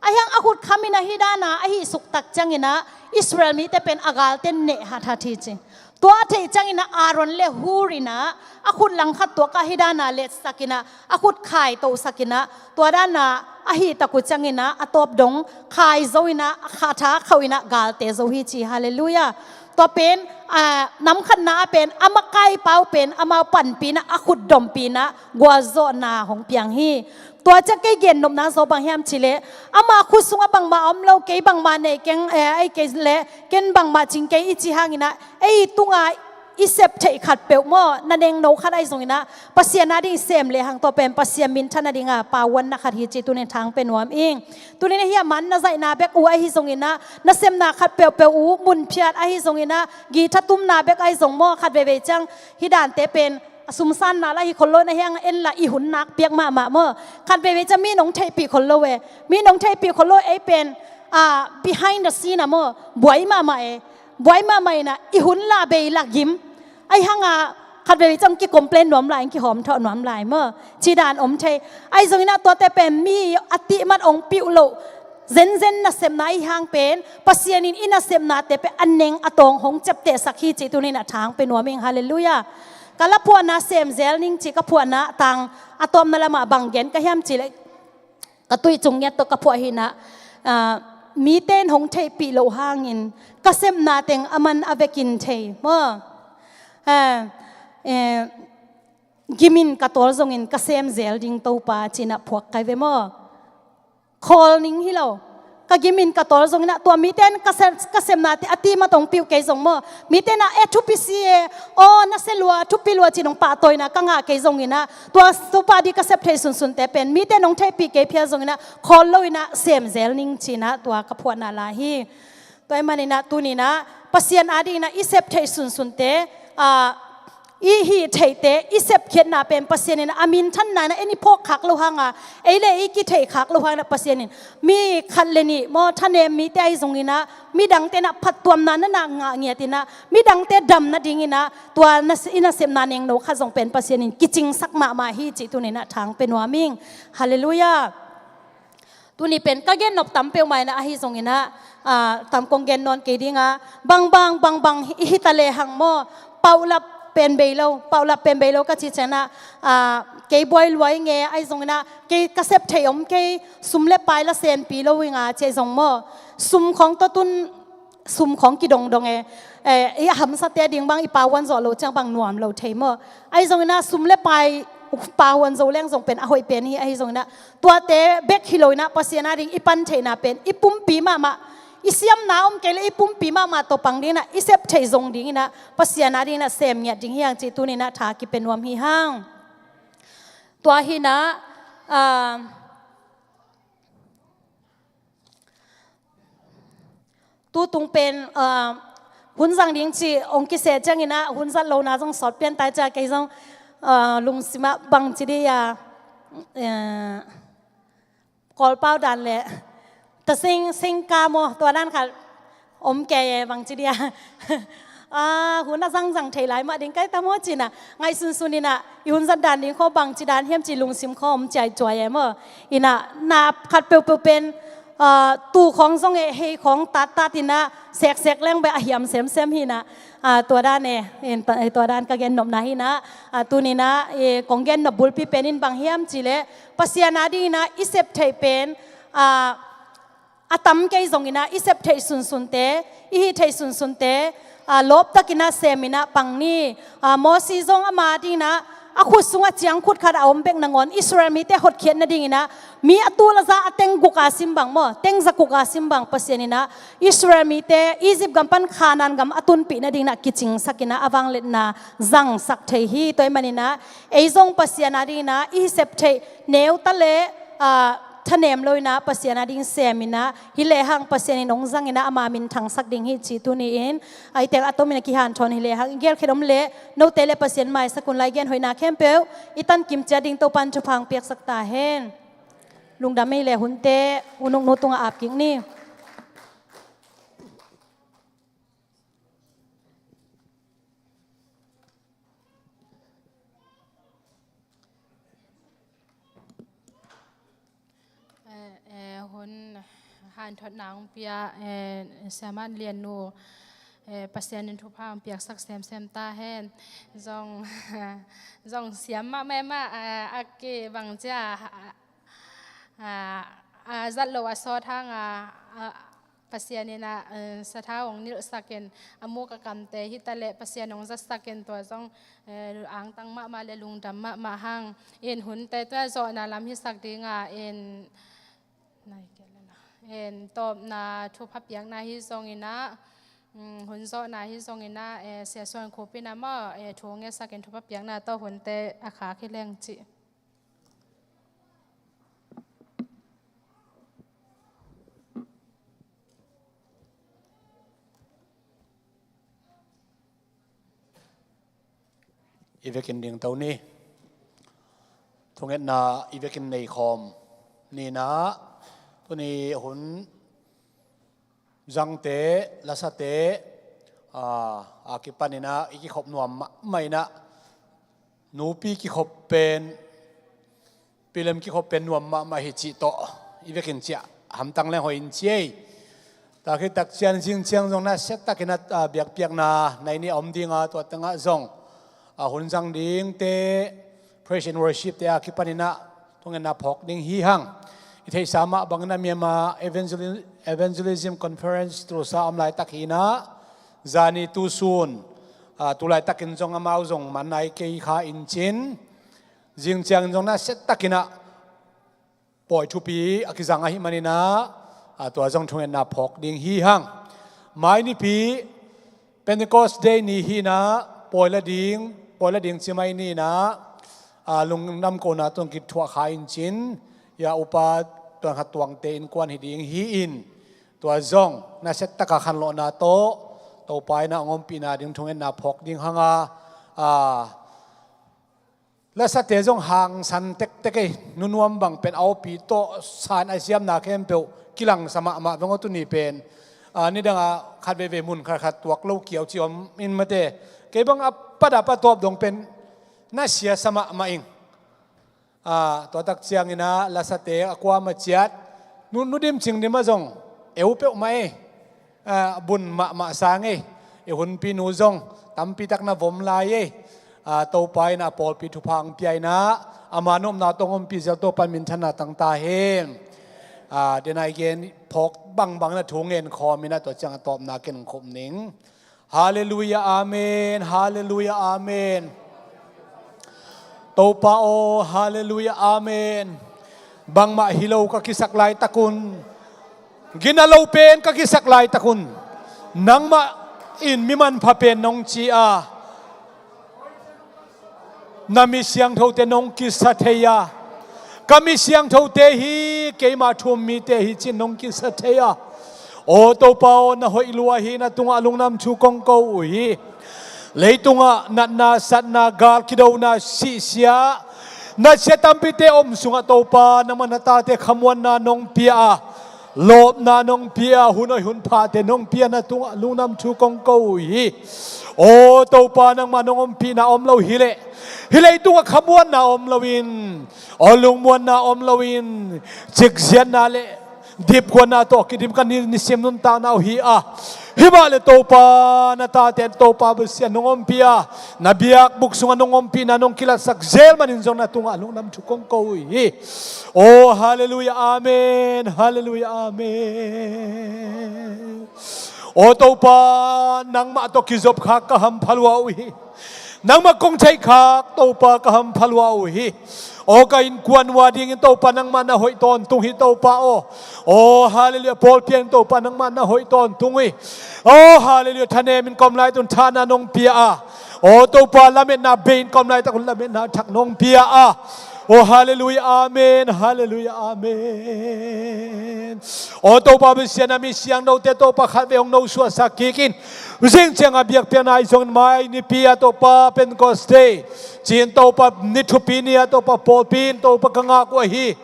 Ahi hang a khut kham in ah hih dan a, a hih suk tak ciangin ah, Israel mite pen a galte neh hathat hi ci. Tua a theih ciangin ah Aaron le Hur in ah, a khut langkhat tuak ah hih dan a letsak in ah, a khut khai tosak in ah, tua dan a, a hih tak uh ciangin ah, a tawp dong khai zo in ah, a kha tha khauh in ah, galte zo hi ci. Halleluiah. Tua pen, ah, nam khatna ah pen, a makaipa uh pen, amau panpih in ah, a khut dompih in ah, gualzawhna hong piang hi. Tua ciang kei gennopna zaw bang hiam cih leh, ama khut sungah bangmah om lo, kei bangmah nei keng, eh, ahih kei leh, ken bangmah cing kei i cih hangin ah, ei tungah i sep theih khat peuh maw, na nengno khat ahi zongin ah, Pasian ading i sem lehang tua pen Pasian minthan nading a pauanna khat hi cih tuni-in thang pia nuam ing. Tuni-in ah hih a man na zaihna bek uh ahi zongin ah, na sepna khat peuhpeuh uh mun phiat ahi zongin ah, guitar tumna bek ahi zong maw, khat veivei ciang hih dante pen a sumsanna lah hi khol lo, na hiang en lah i hun nakpiak mahmah maw. Khat veivei ciang mi in hong theihpih khol lo e. Mi in hong theihpih khol lo, ei pen, ah, behind the scene ah maw, buai mahmah e. Buai mahmah in ah, i hun lah bei lah gim. Ahi hang ah, khat veivei ciang ki-complain nuam lai, kihawmthawh nuam lai maw, cih dan om thei. Ahi zongin ah tuate pen mi a tihmat hong pih uh loh. Zenzen nasepna ahi hang pen, Pasian in i nasepnate pen a neng a tawng hong ciaptehsak hi cih tuni-in ah thang pia nuam ing. Halleluiah. Ka la phuahna sem zel ning cih ka phuahna tang a tawpna lamah bang gen ka hiam cih leh, ka tuih cung ngiat tawh ka phuah hi-in ah, Ah, mite in hong theihpih loh hangin ka sepna teng a man a vekin thei maw? Ah, eh, gimin ka tawl zongin ka sem zel ding Topa, ci-in ah phuak kai ve maw? Khawl ning hi lo. Ka gimin ka tawl zongin ah tua mite in ka sem, ka sepna te a timat hong piuh kei zong maw? Mite in ah e thupi si e, aw na se lua, thupi lua ci-in hong pahtawina ka ngah kei zongin ah tua Topa di ka sep theih sunsunte pen mite in hong theihpih kei phial zongin ah khawl loin ah sem zel ning ci-in ah tua ka phuahna lai hi. Tua ahih manin ah tuni-in ah Pasian adingin ah i sep theih sunsunte, ah, i hih theihte i sepkhiatna pen Pasian in a minthanna in ah en i phawk khak loh hang a, ei le ei i kitheih khak loh hangin ah Pasian in mi khat le nih maw, thanem mite ahi zongin ah midangte in ah phattuamna na ngah ngiatin ah midangte dam nadingin ah tua na, i nasepna nengno khat zong pen Pasian in kicingsak mahmah hi cih tuni-in ah thang pia nuam ing. Halleluiah. Tuni pen ka gen nop tam peuhmah in ah ahi zongin ah, ah, tam kong gen nawn kei ding a, bangbang bangbang i hi ta lehang maw, paulap pen bei lo, paulap pen bei lo ka cih ciangin ah, ah, kei buai lua ing e, ahi zongin ah kei ka sep theih om kei, sum le pai la senpi lo ing a, ci-a zong maw, sum khawng tawh tun sum khawng kidongdong e, eh, i hamsate ading bang i pahuan zawh loh ciang bang nuam lo thei maw? Ahi zongin ah sum le pai pahuan zo leng zong pen a hoih pen hi, ahi zongin ah tuate bek hi loin ah Pasian ading i pan theihna pen i pumpi mahmah, i siamna om kei le i pumpi mahmah tawh pang dingin ah i sep theih zong dingin ah Pasian adingin ah sem ngiat ding hi hang cih tuni-in ah tha kipia nuam hi hang. Tua hi-in ah, ah, tutung pen, ah, hun zang ding cih hong kiseh ciangin ah hun zat lohna zong sawt pian tai cia, kei zong, ah, lungsim ah bangci dih a, eh, Kawlpau dan le ta sing, sing ka maw, tua dan khat om kei e, bangci dih a. Ah, hun a zangzang thei lai mah ding kai ta maw ci-in ah ngaihsunsun in ah i hun zat dan ding khawng bangci dan hiam ci lungsim khawng om ciaicuai e maw? In ah na khat peuhpeuh pen, ah, tu khawng zong e, hei khawng tattat in ah seksek leng beh a hiam semsem hi-in ah, ah, tua dan e, in ta, tua dan ka gen nopna hi-in ah, ah, tuni-in ah, eh, kong gen nop bulpi pen in bang hiam cih leh Pasian adingin ah i sep theih pen, ah, a tam kei zongin ah i sep theih sunsunte, i hih theih sunsunte, ah, lawptakin ah semin ah pang ni. Ah, Mosi zong ama dingin ah a khut sungah ciangkhut khat a om bek nangawn Israel mite hotkhiat nadingin ah mi a tul a za a teng guk a sim bang maw, teng za guk a sim bang Pasian in ah Israel mite Egypt gam pan Khanaan gam a tunpih nadingin ah kicingsakin ah a vangliatna zangsak thei hi. Tua ahih manin ah ei zong Pasian adingin ah i sep theih neu ta leh, ah, thanem loin ah Pasian ading semin ah hi lehang Pasian in hong zangin ah ama minthangsak ding hi cih tuni-in, ah, i tel a tomin ah kihanthawn hi lehang i gelkhiat om leh note le Pasian maisak un la, i gen hoihna khempeuh i tankim ciat ding Topa'n thupha hong piaksak ta hen. Lungdam ei le hunte hun uknu tungah ap kik ni. Eh, eh, hun hanthotna hong pia, eh, Siaman Liannu, eh, Pasian in thupha hong piaksak semsem ta hen. Zong, zong siam mahmah, eh, a kibang cia, ah, ah, ah, zat lo a sawt hang a, ah, Pasian in ah, eh, sathau hong nilhsakin a muk a kamte hi ta leh Pasian hong zatsakin tua zong, eh, angtang mahmah le lungdam mahmah hang. In hunte tua zawhna lam hisak ding a, in, nai kei le la. In tawpna thupha piakna hi zongin ah, mm, hun zawhna hi zongin ah, eh, Sia Suan Khup in ah maw, eh, thu ngetsakin thupha piakna tawh hunte a khak hi leng cih. I vekin dingto ni. Thungetna i vekin neikhawm ni-in ah, tuni hun zangte, lasate, ah, a kipanin ah i kikhop nuam mahmah in ah, nupi kikhop pen, pilem kikhop pen nuam mahmah hi cih tawh i vekin ciah hamtang leng hoih in ci ei. Tua khit tak ciang zing ciang zong nasia takin ah, ah, biakpiakna nai nih a om ding a, tua tengah zong, ah, hun zang dingte, praise and worship te a kipanin ah thungetna phawk ding hi hang. Theihsa mah bangin a Myanmar Evangeli-, Evangelism Conference Tulsa a om laitak hi-in ah, zani tu sun, ah, tu laitakin zong amau zong man nai kei kha in cin, zing ciangin zong nasia takin ah pawi thupi a kizang ahih manin ah, ah, tua zong thungetna phawk ding hi hang. Mai nipi Pentecost Day ni hi-in ah, pawi la ding, pawi la ding ci mai ni-in ah, ah, lungdam kohna tawh kithuah kha in cin, ya upa Tuan Khat Tuangte innkuan hi ding hi-in, tua zong nasia taka khanlawhna tawh Topa in ah hong ompihna ding thungetna phawk ding hang a, ah, lasate zong hangsan tektek ei, nunuam bang pen a awpi tawh san a siamna khempeuh kilangsa mahmah veng aw tuni pen. Ah, nidang ah khat veivei mun khat khat tuak lo kiau ci om in mate. Kei bang a pat a pa tawp dong pen nasiasa mahmah ing. Ah, tua tak ciangin ah lasate a kuama ciat nu, nu dim cing dim ah zong eu peuhmah ei. Ah, bun mahmah sang ei. I hunpi nu zong tampi tak na vom lai ei. Ah, Topa in ah pawlpi thupha hong pia in ah, ama nopna tawh hong ompih zel Topa in minthanna tang ta hen. Ah, den a i gen phawk bangbang in ah thu ngen khawm in ah tua ciang a tawpna ken hong khop ning. Halleluiah, amen. Halleluiah, amen. Topa aw, halleluiah, amen. Bangmah hi lo ka kisak laitak un, gina lo pen ka kisak laitak un, nangmah in mi manpha pen nong ci a, na mi siangthote nong kisa thei a, ka mi siangthote hi, keima thu-um mite hi ci-in nong kisa thei a, aw Topa aw, na hoih lua hi, na tungah lungdam thu kong ko uh hi. Leitungah natna, satna, gal kidona, sihsia, nasia tampite om sungah Topa, nangmah na tate khamuanna nong pia a, lawpna nong pia a, hun hoih hun phate nong pia, na tungah lungdam thu kong ko uh hi. Aw Topa, nangmah nong ompihna om lo hi leh, hih leitungah khamuanna om loin, aw lungmuanna om loin, cikziatna le dipkuanna tawh kidim ka ni, nisim nuntakna uh hi a, himah le Topa, na tate in Topa Pasian nong ompih a, na biakbuk sungah nong ompihna nong kilatsak zel manin zong na tungah lungdam thu kong ko uh hi. Aw halleluiah, amen. Halleluiah, amen. Aw Topa, nangmah tawh kizopkhak ka hampha lua uh hi. Nangmah kong theihkhak Topa ka hampha lua uh hi. Aw ka innkuan uh a dingin Topa, nangmah na hoih tawntung hi Topa aw. Aw halleluiah, pawlpi ah in Topa, nangmah na hoih tawntung uh hi. Aw halleluiah, thanemin ka om laitak un thahna nong pia a, aw Topa, lametna bei-in ka om laitak un lametna thak nong pia a. Aw halleluiah, amen. Halleluiah, amen. Aw Topa Pasian, na mi siangthote Topa khatvei hong nosuahsak kik in. Zing ciang a biakpiakna ahi zongin mai nipi a Topa Pentecost Day ci-in Topa ni thupi ni a Topa pawlpi in Topa ka ngak uh ahi.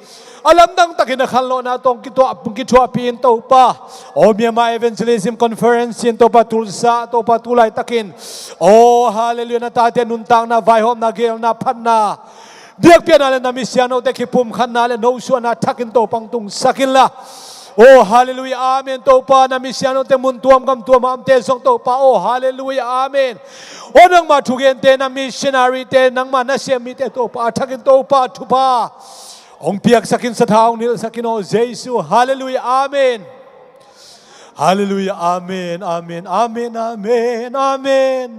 A lamdang takin a khanlawhna tawh kithuah, kithuahpih in Topa. Aw Myanmar Evangelism Conference ci-in Topa Tulsa, Topa tu laitakin, aw halleluiah, na tate nuntakna, vaihawmna, geelna, phatna, biakpiakna le na mi siangthote kipumkhatna le nosuahna thakin Topa hong tungsak inla. Aw halleluiah, amen. Topa, na mi siangthote mun tuam gam tuam a omte zong Topa, aw halleluiah, amen. Aw nangmah thugente, na missionary-te, nangmah nasem mite Topa, a thakin Topa thupha hong piaksak in, sathau hong nilhsak in aw Jesu. Halleluiah, amen. Halleluiah, amen, amen, amen, amen, amen.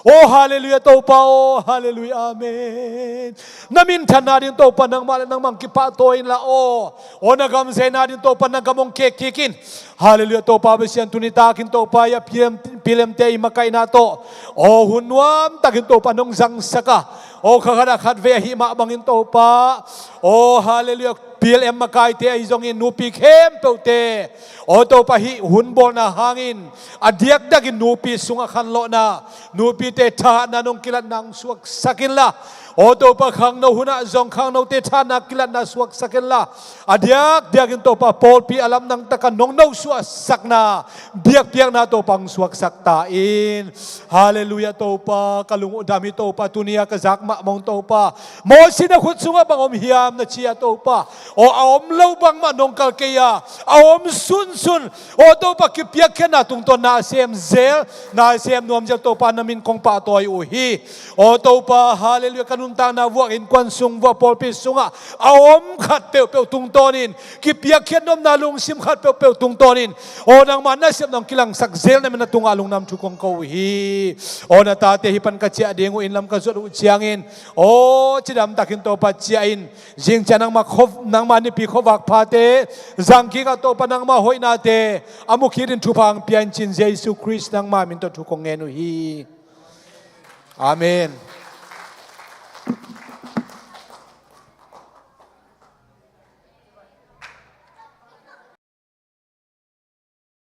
Aw halleluiah Topa aw, halleluiah, amen. Na minthanna ding Topa, nangmah le nangmah hong kipahtawi inla aw. Aw na gam zeina ding Topa, na gam hong kek kik in. Halleluiah Topa Pasian, tuni takin Topa, ya pilem, pilemte i makaihna tawh, aw hun nuam takin Topa nong zangsak a, aw kha khat a khatvei ahih mah bangin Topa, aw halleluiah, P L M makaite ahi zongin nupi khempeuhte, aw Topa, hih hun bawlna hangin a diakdiakin nupi sungah khanlawhna, nupite thahatna nong kilatna hong suaksak inla. Aw Topa, khangno hunah zong khangnote thahatna kilatna suaksak inla. A diakdiakin Topa, pawlpi a lamdang taka nong nosuahsakna biakpiakna Topa hong suaksak ta in. Halleluiah Topa, ka lung uh dam hi Topa, tuni a ka zak mahmah ung Topa. Mawsi na khut sungah bang om hiam na ci a Topa, aw a om lo bangmah nong kal kei a, a om sunsun, aw Topa, kipiakkhiatna tungtawn na sem zel, na sem nuam zel Topa, na min kong pahtawi uh hi. Aw Topa, halleluiah, ka nuntakna vuah innkuan sung, vuah pawlpi sungah a om khat peuhpeuh tungtawnin kipiakkhiat nopna lungsim khat peuhpeuh tungtawnin, aw, nangma nasepna hong kilangsak zel na min a tungah lungdam thu kong ko uh hi. Aw, na tate hih pan ka ciah ding uh, inn lam ka zuat uh ciangin, aw, cidamtakin Topa ciah in. Zing ciang nangma khuavak, nangma nipi khuavak phate zang kik a, Topa nangma hoihnate a mu kik dingin thupha hong pia in, ci-in Jesu Khrist nangma min tawh thu kong ngen uh hi. Amen.